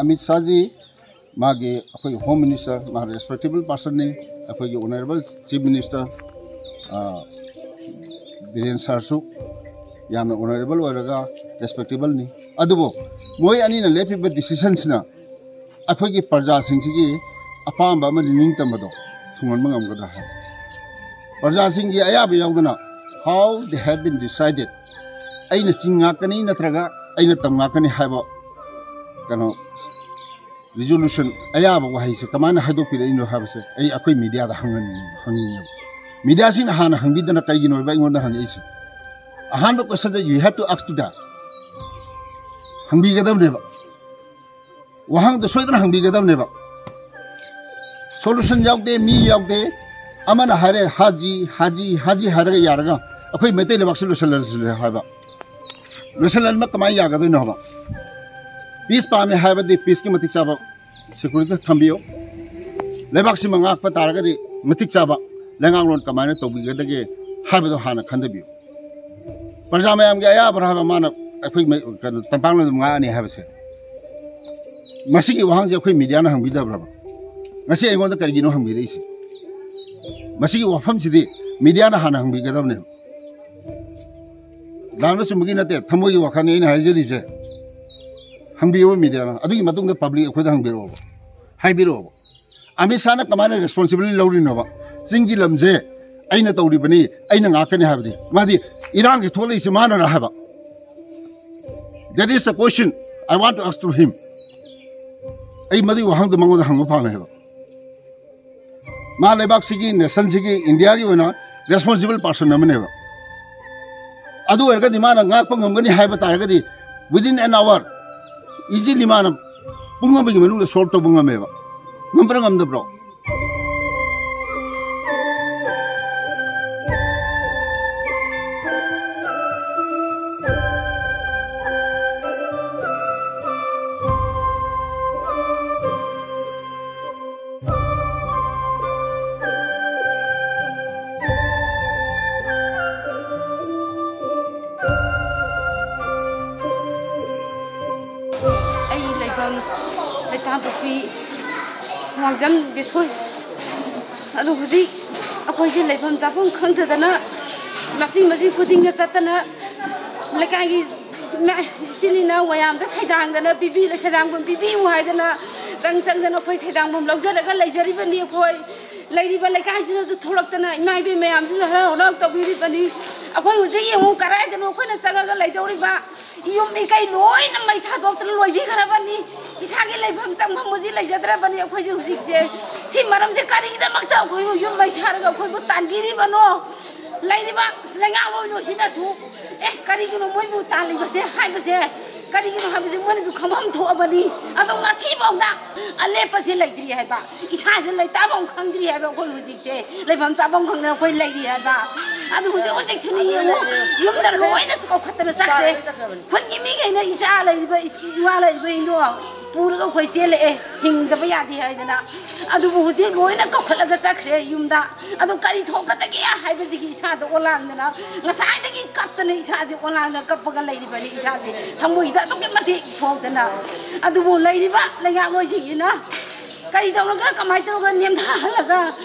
ꯑꯃꯤꯠ ꯁꯥꯍꯖꯤ, ꯃꯥꯒꯤ ꯑꯩꯈꯣꯏ ꯍꯣꯝ ꯃꯤꯅꯤꯁꯇꯔ, ꯃꯥ ꯔꯦꯁꯄꯦꯛꯇꯦꯕꯜ ꯄꯥꯔꯁꯟꯅꯤ꯫ ꯑꯩꯈꯣꯏꯒꯤ ꯑꯣꯅꯔꯦꯕꯜ ꯆꯤꯐ ꯃꯤꯅꯤꯁꯇꯔ, ꯑ, ꯕꯤꯔꯦꯟ ꯁꯥꯔꯁꯨ ꯌꯥꯝꯅ ꯑꯣꯅꯔꯦꯕꯜ ꯑꯣꯏꯔꯒ ꯔꯦꯁꯄꯦꯛꯇꯦꯕꯜꯅꯤ꯫ ꯑꯗꯨꯕꯨ ꯃꯣꯏ ꯑꯅꯤꯅ ꯂꯦꯞꯄꯤꯕ ꯗꯤꯁꯤꯁꯟꯁꯤꯅ ꯑꯩꯈꯣꯏꯒꯤ ꯄ꯭ꯔꯖꯥꯁꯤꯡꯁꯤꯒꯤ ꯑꯄꯥꯝꯕ ꯑꯃꯗꯤ ꯅꯤꯡꯇꯝꯕꯗꯣ ꯊꯨꯡꯍꯟꯕ ꯉꯝꯒꯗ꯭ꯔꯥ ꯍꯥꯏꯕ꯫ ꯄ꯭ꯔꯖꯥꯁꯤꯡꯒꯤ ꯑꯌꯥꯕ ꯌꯥꯎꯗꯅ, how they have been decided, ꯑꯩꯅ ꯆꯤꯡ ꯉꯥꯛꯀꯅꯤ ꯅꯠꯇ꯭ꯔꯒ ꯑꯩꯅ ꯇꯝ ꯉꯥꯛꯀꯅꯤ ꯍꯥꯏꯕ ꯀꯩꯅꯣ ꯔꯤꯖꯣꯂꯨꯁꯟ, ꯑꯌꯥꯕ ꯋꯥꯍꯩꯁꯦ ꯀꯃꯥꯏꯅ ꯍꯥꯏꯗꯣꯛꯄꯤꯔꯛꯏꯅꯣ ꯍꯥꯏꯕꯁꯦ ꯑꯩ ꯑꯩꯈꯣꯏ ꯃꯤꯗꯤꯌꯥꯗ ꯍꯪꯍꯟꯅꯤꯡꯉꯦꯕ, ꯍꯪꯅꯤꯡꯉꯦꯕ꯫ ꯃꯤꯗꯤꯌꯥꯁꯤꯡꯅ ꯍꯥꯟꯅ ꯍꯪꯕꯤꯗꯅ ꯀꯩꯒꯤꯅꯣ ꯍꯥꯏꯕ ꯑꯩꯉꯣꯟꯗ ꯍꯪꯉꯛꯏꯁꯦ? ꯑꯍꯥꯟꯕ ꯀꯣꯏꯁꯟꯗ you have to ask to that, ꯍꯪꯕꯤꯒꯗꯕꯅꯦꯕ꯫ ꯋꯥꯍꯪꯗꯣ ꯁꯣꯏꯗꯅ ꯍꯪꯕꯤꯒꯗꯕꯅꯦꯕ꯫ ꯁꯣꯂꯨꯁꯟ ꯌꯥꯎꯗꯦ, ꯃꯤ ꯌꯥꯎꯗꯦ꯫ ꯑꯃꯅ ꯍꯥꯏꯔꯦ ꯍꯥꯖꯤ, ꯍꯥꯖꯤ, ꯍꯥꯖꯤ ꯍꯥꯏꯔꯒ ꯌꯥꯔꯒ, ꯑꯩꯈꯣꯏ ꯃꯩꯇꯩ ꯂꯩꯕꯥꯛꯁꯤ ꯂꯣꯏꯁꯤꯜꯂꯁꯤ ꯍꯥꯏꯕ꯫ ꯂꯣꯏꯁꯤꯜꯍꯟꯕ ꯀꯃꯥꯏꯅ ꯌꯥꯒꯗꯣꯏꯅꯣ ꯍꯥꯏꯕ? ꯄꯤꯁ ꯄꯥꯝꯃꯦ ꯍꯥꯏꯕꯗꯤ ꯄꯤꯁꯀꯤ ꯃꯇꯤꯛ ꯆꯥꯕ ꯁꯦꯀ꯭ꯌꯨꯔꯤꯇꯤ ꯊꯝꯕꯤꯌꯨ꯫ ꯂꯩꯕꯥꯛꯁꯤꯃ ꯉꯥꯛꯄ ꯇꯥꯔꯒꯗꯤ ꯃꯇꯤꯛ ꯆꯥꯕ ꯂꯩꯉꯥꯛꯂꯣꯟ ꯀꯃꯥꯏꯅ ꯇꯧꯕꯤꯒꯗꯒꯦ ꯍꯥꯏꯕꯗꯣ ꯍꯥꯟꯅ ꯈꯟꯊꯕꯤꯌꯨ꯫ ꯄ꯭ꯔꯖꯥ ꯃꯌꯥꯝꯒꯤ ꯑꯌꯥꯕꯔ ꯍꯥꯏꯕ ꯃꯥꯅ ꯑꯩꯈꯣꯏ ꯃꯩ-, ꯀꯩꯅꯣ, ꯇꯝꯄꯥꯛꯂꯝꯗꯝ ꯉꯥꯛꯑꯅꯤ ꯍꯥꯏꯕꯁꯦ꯫ ꯃꯁꯤꯒꯤ ꯋꯥꯍꯪꯁꯦ ꯑꯩꯈꯣꯏ ꯃꯤꯗꯤꯌꯥꯅ ꯍꯪꯕꯤꯗꯕ꯭ꯔꯕ? ꯉꯁꯤ ꯑꯩꯉꯣꯟꯗ ꯀꯔꯤꯒꯤꯅꯣ ꯍꯪꯕꯤꯔꯛꯏꯁꯦ? ꯃꯁꯤꯒꯤ ꯋꯥꯐꯝꯁꯤꯗꯤ ꯃꯤꯗꯤꯌꯥꯅ ꯍꯥꯟꯅ ꯍꯪꯕꯤꯒꯗꯕꯅꯦꯕ꯫ ꯂꯥꯟꯕ ꯆꯨꯝꯕꯒꯤ ꯅꯠꯇꯦ, ꯊꯃꯣꯏꯒꯤ ꯋꯥꯈꯜꯅꯤ ꯑꯩꯅ ꯍꯥꯏꯖꯔꯤꯁꯦ꯫ ꯍꯪꯕꯤꯌꯣ ꯃꯤꯗꯤꯌꯥꯅ, ꯑꯗꯨꯒꯤ ꯃꯇꯨꯡꯗ ꯄꯕ꯭ꯂꯤꯛ ꯑꯩꯈꯣꯏꯗ ꯍꯪꯕꯤꯔꯛꯑꯣꯕ, ꯍꯥꯏꯕꯤꯔꯛꯑꯣꯕ꯫ ꯑꯃꯤꯠ ꯁꯥꯍꯅ ꯀꯃꯥꯏꯅ ꯔꯦꯁꯄꯣꯟꯁꯤꯕꯤꯂꯤꯇꯤ ꯂꯧꯔꯤꯅꯣꯕ? ꯆꯤꯡꯒꯤ ꯂꯝꯁꯦ ꯑꯩꯅ ꯇꯧꯔꯤꯕꯅꯤ, ꯑꯩꯅ ꯉꯥꯛꯀꯅꯤ ꯍꯥꯏꯕꯗꯤ, ꯃꯥꯗꯤ ꯏꯔꯥꯡꯁꯤ ꯊꯣꯛꯂꯛꯏꯁꯦ ꯃꯥꯅꯔ ꯍꯥꯏꯕ? That is the question I want to ask to him. ꯑꯩ ꯃꯗꯨꯒꯤ ꯋꯥꯍꯪꯗꯣ ꯃꯉꯣꯟꯗ ꯍꯪꯕ ꯄꯥꯝꯃꯦ ꯍꯥꯏꯕ꯫ ꯃꯥ ꯂꯩꯕꯥꯛꯁꯤꯒꯤ, ꯅꯦꯁꯟꯁꯤꯒꯤ, ꯏꯟꯗꯤꯌꯥꯒꯤ ꯑꯣꯏꯅ ꯔꯦꯁꯄꯣꯟꯁꯤꯕꯜ ꯄꯥꯔꯁꯟ ꯑꯃꯅꯦꯕ꯫ ꯑꯗꯨ ꯑꯣꯏꯔꯒꯗꯤ ꯃꯥꯅ ꯉꯥꯛꯄ ꯉꯝꯒꯅꯤ ꯍꯥꯏꯕ ꯇꯥꯔꯒꯗꯤ, within an hour, easily ꯃꯥꯅ ꯄꯨꯡ ꯑꯃꯒꯤ ꯃꯅꯨꯡꯗ ꯁꯣꯜꯕ ꯇꯧꯕ ꯉꯝꯃꯦꯕ꯫ ꯉꯝꯕ꯭ꯔꯥ ꯉꯝꯗꯕ꯭ꯔꯣ? ꯑꯩ ꯂꯩꯐꯝ ꯂꯩꯇꯥꯝꯄꯣꯛꯄꯤ ꯋꯥꯡꯖꯝ ꯕꯦꯊꯣꯏ꯫ ꯑꯗꯨ ꯍꯧꯖꯤꯛ ꯑꯩꯈꯣꯏꯁꯦ ꯂꯩꯐꯝ ꯆꯥꯐꯝ ꯈꯪꯗꯗꯅ ꯃꯆꯤ ꯃꯆꯤ ꯈꯨꯗꯤꯡꯗ ꯆꯠꯇꯅ ꯂꯩꯀꯥꯏꯒꯤ ꯏꯃꯥ-, ꯏꯆꯤꯜ ꯏꯅꯥꯎ ꯃꯌꯥꯝꯗ ꯁꯩꯗꯥꯡꯗꯅ ꯄꯤꯕꯤ-, ꯁꯩꯗꯥꯡꯐꯝ ꯄꯤꯕꯤꯌꯨ ꯍꯥꯏꯗꯅ ꯆꯪ ꯆꯪꯗꯅ ꯑꯩꯈꯣꯏ ꯁꯩꯗꯥꯡꯐꯝ ꯂꯧꯖꯔꯒ ꯂꯩꯖꯔꯤꯕꯅꯤ꯫ ꯑꯩꯈꯣꯏ ꯂꯩꯔꯤꯕ ꯂꯩꯀꯥꯏꯁꯤꯗꯁꯨ ꯊꯣꯛꯂꯛꯇꯅ ꯏꯃꯥ ꯏꯕꯦꯟ ꯃꯌꯥꯝꯁꯤꯅ ꯍꯔꯥꯎ ꯍꯔꯥꯎ ꯇꯧꯕꯤꯔꯤꯕꯅꯤ꯫ ꯑꯩꯈꯣꯏ ꯍꯧꯖꯤꯛ ꯌꯦꯡꯉꯨ, ꯀꯗꯥꯏꯗꯅꯣ ꯑꯩꯈꯣꯏꯅ ꯆꯪꯉꯒ ꯂꯩꯗꯧꯔꯤꯕ? ꯌꯨꯝ ꯏꯀꯩ ꯂꯣꯏꯅ ꯃꯩ ꯊꯥꯗꯣꯛꯇꯅ ꯂꯣꯏꯕꯤꯈ꯭ꯔꯕꯅꯤ꯫ ꯏꯁꯥꯒꯤ ꯂꯩꯐꯝ ꯆꯪꯐꯝ ꯍꯧꯖꯤꯛ ꯂꯩꯖꯗ꯭ꯔꯕꯅꯤ꯫ ꯑꯩꯈꯣꯏꯁꯦ ꯍꯧꯖꯤꯛꯁꯦ ꯁꯤ ꯃꯔꯝꯁꯦ ꯀꯔꯤꯒꯤꯗꯃꯛꯇ ꯑꯩꯈꯣꯏꯕꯨ ꯌꯨꯝ ꯃꯩ ꯊꯥꯔꯒ ꯑꯩꯈꯣꯏꯕꯨ ꯇꯥꯟꯕꯤꯔꯤꯕꯅꯣ? ꯂꯩꯔꯤꯕ ꯂꯩꯉꯥꯛꯂꯣꯏ ꯂꯣꯏꯁꯤꯅꯁꯨ, "ꯑꯦ, ꯀꯔꯤꯒꯤꯅꯣ ꯃꯣꯏꯕꯨ ꯇꯥꯜꯂꯤꯕꯁꯦ?" ꯍꯥꯏꯕꯁꯦ ꯀꯔꯤꯒꯤꯅꯣ ꯍꯥꯏꯕꯁꯦ ꯃꯣꯏꯅꯁꯨ ꯈꯪꯐꯝ ꯊꯣꯛꯑꯕꯅꯤ꯫ ꯑꯗꯣ ꯉꯁꯤꯐꯥꯎꯗ ꯑꯂꯦꯞꯄꯁꯦ ꯂꯩꯇ꯭ꯔꯤ ꯍꯥꯏꯕ, ꯏꯁꯥꯁꯦ ꯂꯩꯇꯥꯐꯝ ꯈꯪꯗ꯭ꯔꯤ ꯍꯥꯏꯕ, ꯑꯩꯈꯣꯏ ꯍꯧꯖꯤꯛꯁꯦ ꯂꯩꯐꯝ ꯆꯥꯐꯝ ꯈꯪꯗꯅ ꯑꯩꯈꯣꯏ ꯂꯩꯔꯤ ꯍꯥꯏꯕ꯫ ꯑꯗꯨ ꯍꯧꯖꯤꯛ ꯍꯧꯖꯤꯛꯁꯨꯅꯤ ꯌꯦꯡꯉꯣ, ꯌꯨꯝꯗ ꯂꯣꯏꯅ ꯀꯧꯈꯠꯇꯅ ꯆꯠꯈ꯭ꯔꯦ꯫ ꯈꯨꯟꯒꯤ ꯃꯤꯈꯩꯅ ꯏꯆꯥ ꯂꯩꯔꯤꯕ, ꯏꯋꯥ ꯂꯩꯔꯤꯕꯁꯤꯡꯗꯣ ꯄꯨꯔꯒ ꯑꯩꯈꯣꯏ ꯆꯦꯜꯂꯛꯑꯦ, ꯍꯤꯡꯗꯕ ꯌꯥꯗꯦ ꯍꯥꯏꯗꯅ꯫ ꯑꯗꯨꯕꯨ ꯍꯧꯖꯤꯛ ꯂꯣꯏꯅ ꯀꯧꯈꯠꯂꯒ ꯆꯠꯈ꯭ꯔꯦ ꯌꯨꯝꯗ꯫ ꯑꯗꯣ ꯀꯔꯤ ꯊꯣꯛꯀꯗꯒꯦ ꯍꯥꯏꯕꯁꯤꯒꯤ ꯏꯁꯥꯗ ꯑꯣꯂꯥꯡꯗꯅ, ꯉꯁꯥꯏꯗꯒꯤ ꯀꯞꯇꯅ ꯏꯁꯥꯁꯦ ꯑꯣꯂꯥꯡꯗ ꯀꯞꯄꯒ ꯂꯩꯔꯤꯕꯅꯤ꯫ ꯏꯁꯥꯁꯦ ꯊꯃꯣꯏꯗ ꯑꯗꯨꯛꯀꯤ ꯃꯇꯤꯛ ꯁꯣꯛꯇꯅ꯫ ꯑꯗꯨꯕꯨ ꯂꯩꯔꯤꯕ ꯂꯩꯉꯥꯛꯂꯣꯏꯁꯤꯡꯁꯤꯅ ꯀꯔꯤ ꯇꯧꯔꯒ, ꯀꯃꯥꯏꯅ ꯇꯧꯔꯒ ꯅꯦꯝꯊꯍꯜꯂꯒ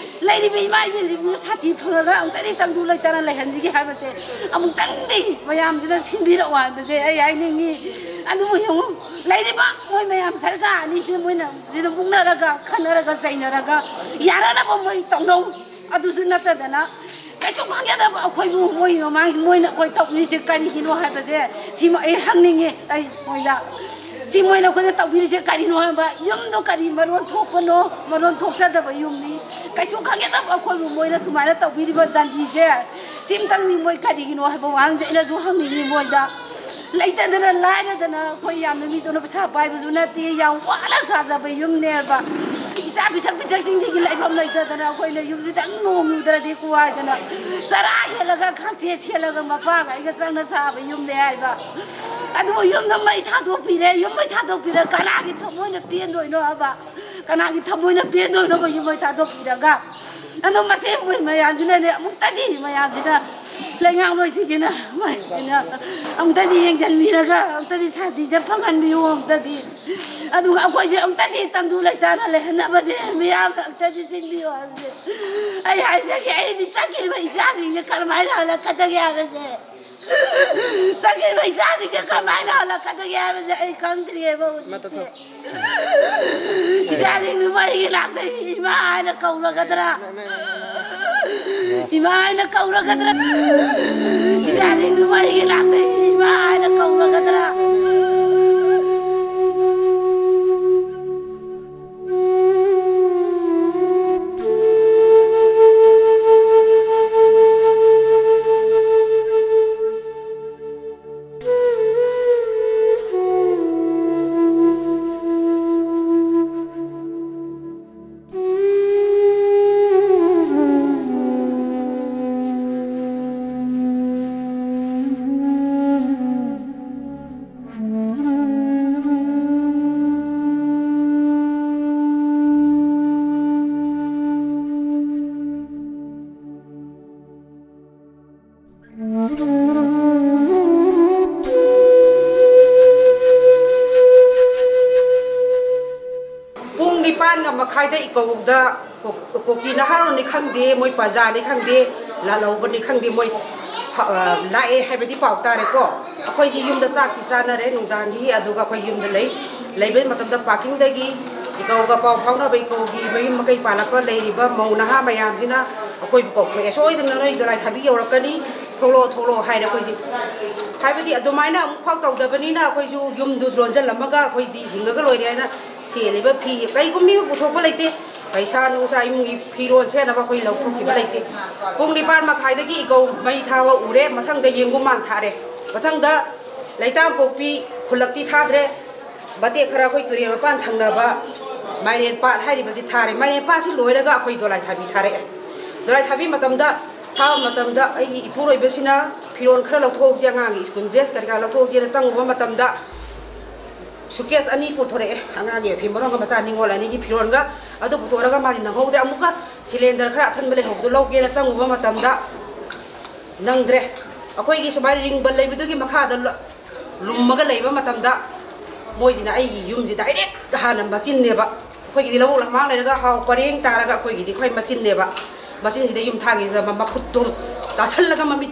ꯂꯩꯔꯤꯕ ꯏꯃꯥ ꯏꯕꯦꯟꯁꯤꯕꯨ ꯁꯥꯟꯇꯤ ꯐꯪꯉꯒ ꯑꯃꯨꯛꯇꯗꯤ ꯇꯪꯗꯨ ꯂꯩꯇꯥꯅ ꯂꯩꯍꯟꯁꯤꯒꯦ ꯍꯥꯏꯕꯁꯦ ꯑꯃꯨꯛꯇꯪꯗꯤ ꯃꯌꯥꯝꯁꯤꯅ ꯁꯤꯟꯕꯤꯔꯛꯑꯣ ꯍꯥꯏꯕꯁꯦ ꯑꯩ ꯍꯥꯏꯅꯤꯡꯉꯤ꯫ ꯑꯗꯨꯕꯨ ꯌꯦꯡꯉꯨ, ꯂꯩꯔꯤꯕ ꯃꯣꯏ ꯃꯌꯥꯝ ꯁꯔꯀꯥꯔ ꯑꯅꯤꯁꯤ ꯃꯣꯏꯅ ꯁꯤꯗ ꯃꯨꯛꯅꯔꯒ, ꯈꯠꯅꯔꯒ, ꯆꯩꯅꯔꯒ ꯌꯥꯅꯅꯕ ꯃꯣꯏ ꯇꯧꯅꯧ꯫ ꯑꯗꯨꯁꯨ ꯅꯠꯇꯗꯅ ꯀꯩꯁꯨ ꯈꯪꯖꯗꯕ ꯑꯩꯈꯣꯏꯕꯨ ꯃꯣꯏ ꯃꯃꯥꯡꯁꯤ ꯃꯣꯏꯅ ꯑꯩꯈꯣꯏ ꯇꯧꯕꯤꯔꯤꯁꯦ ꯀꯔꯤꯒꯤꯅꯣ ꯍꯥꯏꯕꯁꯦ ꯁꯤꯃ ꯑꯩ ꯍꯪꯅꯤꯡꯉꯤ꯫ ꯑꯩ ꯃꯣꯏꯗ ꯁꯤ ꯃꯣꯏꯅ ꯑꯩꯈꯣꯏꯗ ꯇꯧꯕꯤꯔꯤꯁꯦ ꯀꯔꯤꯅꯣ ꯍꯥꯏꯕ, ꯌꯨꯝꯗꯣ ꯀꯔꯤ ꯃꯔꯣꯟ ꯊꯣꯛꯄꯅꯣ? ꯃꯔꯣꯟ ꯊꯣꯛꯆꯗꯕ ꯌꯨꯝꯅꯤ꯫ ꯀꯩꯁꯨ ꯈꯪꯖꯗꯕ ꯑꯩꯈꯣꯏꯕꯨ ꯃꯣꯏꯅ ꯁꯨꯃꯥꯏꯅ ꯇꯧꯕꯤꯔꯤꯕ ꯗꯟꯗꯤꯁꯦ ꯁꯤꯝꯇꯪꯗꯤ ꯃꯣꯏ ꯀꯔꯤꯒꯤꯅꯣ ꯍꯥꯏꯕ ꯋꯥꯍꯪꯁꯦ ꯑꯩꯅꯁꯨ ꯍꯪꯅꯤꯡꯉꯤ ꯃꯣꯏꯗ꯫ ꯂꯩꯇꯗꯅ ꯂꯥꯏꯔꯗꯅ ꯑꯩꯈꯣꯏ ꯌꯥꯝꯅ ꯃꯤꯗꯧꯅ ꯄꯩꯁꯥ ꯄꯥꯏꯕꯁꯨ ꯅꯠꯇꯦ, ꯌꯥꯝ ꯋꯥꯅ ꯁꯥꯖꯕ ꯌꯨꯝꯅꯦꯕ꯫ ꯏꯆꯥ ꯄꯤꯁꯛ ꯄꯤꯁꯛꯁꯤꯡꯁꯤꯒꯤ ꯂꯩꯐꯝ ꯂꯩꯇꯗꯅ ꯑꯩꯈꯣꯏꯅ ꯌꯨꯝꯁꯤꯗꯪ ꯅꯣꯡꯉꯨꯗ꯭ꯔꯗꯤ ꯀꯣ ꯍꯥꯏꯗꯅ ꯆꯔꯥ ꯍꯦꯜꯂꯒ ꯈꯥꯛꯆꯦ ꯆꯦꯜꯂꯒ ꯃꯄꯥꯒ ꯑꯩꯒ ꯆꯪꯅ ꯁꯥꯕ ꯌꯨꯝꯅꯦ ꯍꯥꯏꯕ꯫ ꯑꯗꯨꯕꯨ ꯌꯨꯝꯗ ꯃꯩ ꯊꯥꯗꯣꯛꯄꯤꯔꯦ, ꯌꯨꯝ ꯃꯩ ꯊꯥꯗꯣꯛꯄꯤꯔ ꯀꯅꯥꯒꯤ ꯊꯃꯣꯏꯅ ꯄꯦꯟꯗꯣꯏꯅꯣ ꯍꯥꯏꯕ? ꯀꯅꯥꯒꯤ ꯊꯃꯣꯏꯅ ꯄꯦꯟꯗꯣꯏꯅꯣꯕ ꯌꯨꯝ ꯃꯩ ꯊꯥꯗꯣꯛꯄꯤꯔꯒ? ꯑꯗꯣ ꯃꯁꯤ ꯃꯣꯏ ꯃꯌꯥꯝꯁꯤꯅꯅꯦ ꯑꯃꯨꯛꯇꯗꯤ ꯃꯌꯥꯝꯁꯤꯅ ꯂꯩꯉꯥꯛꯂꯣꯏꯁꯤꯡꯁꯤꯅ ꯃꯣꯏꯁꯤꯅ ꯑꯃꯨꯛꯇꯗꯤ ꯌꯦꯡꯁꯤꯟꯕꯤꯔꯒ ꯑꯃꯨꯛꯇꯗꯤ ꯁꯥꯟꯇꯤꯁꯦ ꯐꯪꯍꯟꯕꯤꯌꯨ ꯑꯃꯨꯛꯇꯗꯤ꯫ ꯑꯗꯨꯒ ꯑꯩꯈꯣꯏꯁꯦ ꯑꯃꯨꯛꯇꯗꯤ ꯇꯪꯗꯨ ꯂꯩꯇꯥꯅ ꯂꯩꯍꯟꯅꯕꯁꯦ ꯃꯤꯌꯥꯝꯅ ꯑꯃꯨꯛꯇꯗꯤ ꯁꯤꯟꯕꯤꯌꯨ ꯍꯥꯏꯕꯁꯦ ꯑꯩ ꯍꯥꯏꯖꯒꯦ꯫ ꯑꯩꯗꯤ ꯆꯠꯈ꯭ꯔꯤꯕ ꯏꯆꯥꯁꯤꯡꯁꯦ ꯀꯔꯝꯍꯥꯏꯅ ꯍꯜꯂꯛꯀꯗꯒꯦ ꯍꯥꯏꯕꯁꯦ, ꯆꯠꯈ꯭ꯔꯤꯕ ꯏꯆꯥꯁꯤꯡꯁꯦ ꯀꯔꯝꯍꯥꯏꯅ ꯍꯜꯂꯛꯀꯗꯒꯦ ꯍꯥꯏꯕꯁꯦ ꯑꯩ ꯈꯪꯗ꯭ꯔꯤꯑꯕ ꯍꯧꯖꯤꯛꯁꯦ꯫ ꯏꯆꯥꯁꯤꯡꯗꯨꯕꯨ ꯑꯩꯒꯤ ꯅꯥꯛꯇ ꯏꯃꯥ ꯍꯥꯏꯅ ꯀꯧꯔꯒꯗ꯭ꯔꯥ? ꯏꯃꯥ ꯍꯥꯏꯅ ꯀꯧꯔꯒꯗ꯭ꯔꯥ? ꯏꯆꯥꯁꯤꯡꯗꯨꯕꯨ ꯑꯩꯒꯤ ꯅꯥꯛꯇ ꯏꯃꯥ ꯍꯥꯏꯅ ꯀꯧꯔꯒꯗ꯭ꯔꯥ? ꯃꯈꯥꯏꯗ ꯏꯀꯧꯗ ꯀꯣ-, ꯀꯣꯀꯤ ꯅꯍꯥꯔꯣꯜꯅꯤ ꯈꯪꯗꯦ, ꯃꯣꯏ ꯄ꯭ꯔꯖꯥꯅꯤ ꯈꯪꯗꯦ, ꯂꯥꯜꯍꯧꯕꯅꯤ ꯈꯪꯗꯦ, ꯃꯣꯏ ꯐ-, ꯑ, ꯂꯥꯛꯑꯦ ꯍꯥꯏꯕꯗꯤ ꯄꯥꯎ ꯇꯥꯔꯦꯀꯣ꯫ ꯑꯩꯈꯣꯏꯁꯤ ꯌꯨꯝꯗ ꯆꯥꯛꯇꯤ ꯆꯥꯅꯔꯦ ꯅꯨꯡꯗꯥꯡꯒꯤ, ꯑꯗꯨꯒ ꯑꯩꯈꯣꯏ ꯌꯨꯝꯗ ꯂꯩ꯫ ꯂꯩꯕ ꯃꯇꯝꯗ ꯄꯥꯔꯀꯤꯡꯗꯒꯤ ꯏꯀꯧꯒ ꯄꯥꯎ ꯐꯥꯎꯅꯕ ꯏꯀꯧꯒꯤ ꯃꯌꯨꯝ ꯃꯀꯩ ꯄꯥꯜꯂꯛꯄ ꯂꯩꯔꯤꯕ ꯃꯧ ꯅꯍꯥ ꯃꯌꯥꯝꯁꯤꯅ ꯑꯩꯈꯣꯏꯕꯨ ꯀꯧꯊꯣꯛꯑꯦ, "ꯁꯣꯏꯗꯅ ꯅꯣꯏ ꯗꯣꯂꯥꯏ ꯊꯥꯕꯤ ꯌꯧꯔꯛꯀꯅꯤ, ꯊꯣꯛꯂꯛꯑꯣ, ꯊꯣꯛꯂꯛꯑꯣ" ꯍꯥꯏꯔꯦ꯫ ꯑꯩꯈꯣꯏꯁꯦ ꯍꯥꯏꯕꯗꯤ ꯑꯗꯨꯃꯥꯏꯅ ꯑꯃꯨꯛꯐꯥꯎ ꯇꯧꯗꯕꯅꯤꯅ ꯑꯩꯈꯣꯏꯁꯨ ꯌꯨꯝꯗꯨ ꯂꯣꯟꯁꯤꯜꯂꯝꯃꯒ ꯑꯩꯈꯣꯏꯗꯤ ꯍꯤꯡꯉꯒ ꯂꯣꯏꯔꯦ ꯍꯥꯏꯅ ꯁꯦꯜꯂꯤꯕ ꯐꯤ ꯀꯩꯒꯨꯝꯕ ꯃꯤꯕꯨ ꯄꯨꯊꯣꯛꯄ ꯂꯩꯇꯦ꯫ ꯄꯩꯁꯥ ꯅꯨꯡꯁꯥ ꯏꯃꯨꯡꯒꯤ ꯐꯤꯔꯣꯜ ꯁꯦꯠꯅꯕ ꯑꯩꯈꯣꯏ ꯂꯧꯊꯣꯛꯈꯤꯕ ꯂꯩꯇꯦ꯫ ꯄꯨꯡ ꯅꯤꯄꯥꯟ ꯃꯈꯥꯏꯗꯒꯤ ꯏꯀꯧ ꯃꯩ ꯊꯥꯕ ꯎꯔꯦ, ꯃꯊꯪꯗ ꯌꯦꯡꯒꯨꯝ ꯃꯥꯟ ꯊꯥꯔꯦ, ꯃꯊꯪꯗ ꯂꯩꯇꯥꯝꯄꯣꯛꯄꯤ ꯈꯨꯜꯂꯛꯇꯤ ꯊꯥꯗ꯭ꯔꯦ꯫ ꯃꯇꯦꯛ ꯈꯔ ꯑꯩꯈꯣꯏ ꯇꯨꯔꯦꯜ ꯃꯄꯥꯟ ꯊꯪꯅꯕ ꯃꯥꯏꯔꯦꯟ ꯄꯥꯠ ꯍꯥꯏꯔꯤꯕꯁꯤ ꯊꯥꯔꯦ꯫ ꯃꯥꯏꯔꯦꯟ ꯄꯥꯠꯁꯤ ꯂꯣꯏꯔꯒ ꯑꯩꯈꯣꯏ ꯗꯣꯂꯥꯏ ꯊꯥꯕꯤ ꯊꯥꯔꯛꯑꯦ꯫ ꯗꯣꯂꯥꯏ ꯊꯥꯕꯤ ꯃꯇꯝꯗ, ꯊꯥꯕ ꯃꯇꯝꯗ ꯑꯩꯒꯤ ꯏꯄꯨꯔꯣꯏꯕꯁꯤꯅ ꯐꯤꯔꯣꯜ ꯈꯔ ꯂꯧꯊꯣꯛꯍꯧꯁꯦ, ꯑꯉꯥꯡꯒꯤ ꯁ꯭ꯀꯨꯜ ꯗ꯭ꯔꯦꯁ ꯀꯔꯤ ꯀꯔꯥ ꯂꯧꯊꯣꯛꯍꯧꯁꯦꯅ ꯆꯪꯉꯨꯕ ꯃꯇꯝꯗ ꯁꯨꯀꯦꯁ ꯑꯅꯤ ꯄꯨꯊꯣꯔꯛꯑꯦ꯫ ꯑꯉꯥꯡꯒꯤ ꯐꯤ ꯃꯔꯣꯟꯒ ꯃꯆꯥ ꯅꯤꯉꯣꯜ ꯑꯅꯤꯒꯤ ꯐꯤꯔꯣꯜꯒ ꯑꯗꯨ ꯄꯨꯊꯣꯔꯒ ꯃꯥꯗꯤ ꯅꯪꯍꯧꯗ꯭ꯔꯦ꯫ ꯑꯃꯨꯛꯀ ꯁꯤꯂꯤꯟꯗꯔ ꯈꯔ ꯑꯊꯟꯕ ꯂꯩꯍꯧꯕꯗꯣ ꯂꯧꯒꯦꯅ ꯆꯪꯉꯨꯕ ꯃꯇꯝꯗ ꯅꯪꯗ꯭ꯔꯦ꯫ ꯑꯩꯈꯣꯏꯒꯤ ꯁꯨꯃꯥꯏꯅ ꯔꯤꯡꯕꯟ ꯂꯩꯕꯗꯨꯒꯤ ꯃꯈꯥꯗ ꯂ-, ꯂꯨꯝꯃꯒ ꯂꯩꯕ ꯃꯇꯝꯗ ꯃꯣꯏꯁꯤꯅ ꯑꯩꯒꯤ ꯌꯨꯝꯁꯤ ꯗꯥꯏꯔꯦꯛ ꯍꯥꯟꯅ ꯃꯆꯤꯟꯅꯦꯕ꯫ ꯑꯩꯈꯣꯏꯒꯤꯗꯤ ꯂꯧꯕꯨꯛ ꯂꯝꯍꯥꯡ ꯂꯩꯔꯒ ꯍꯥꯎ ꯄꯔꯦꯡ ꯇꯥꯔꯒ ꯑꯩꯈꯣꯏꯒꯤꯗꯤ ꯑꯩꯈꯣꯏ ꯃꯆꯤꯟꯅꯦꯕ꯫ ꯃꯆꯤꯟꯁꯤꯗ ꯌꯨꯝ ꯊꯥꯈꯤꯕꯗ ꯃ-, ꯃꯈꯨꯠꯇꯣ ꯇꯥꯁꯜꯂꯒ ꯃꯃꯤꯠ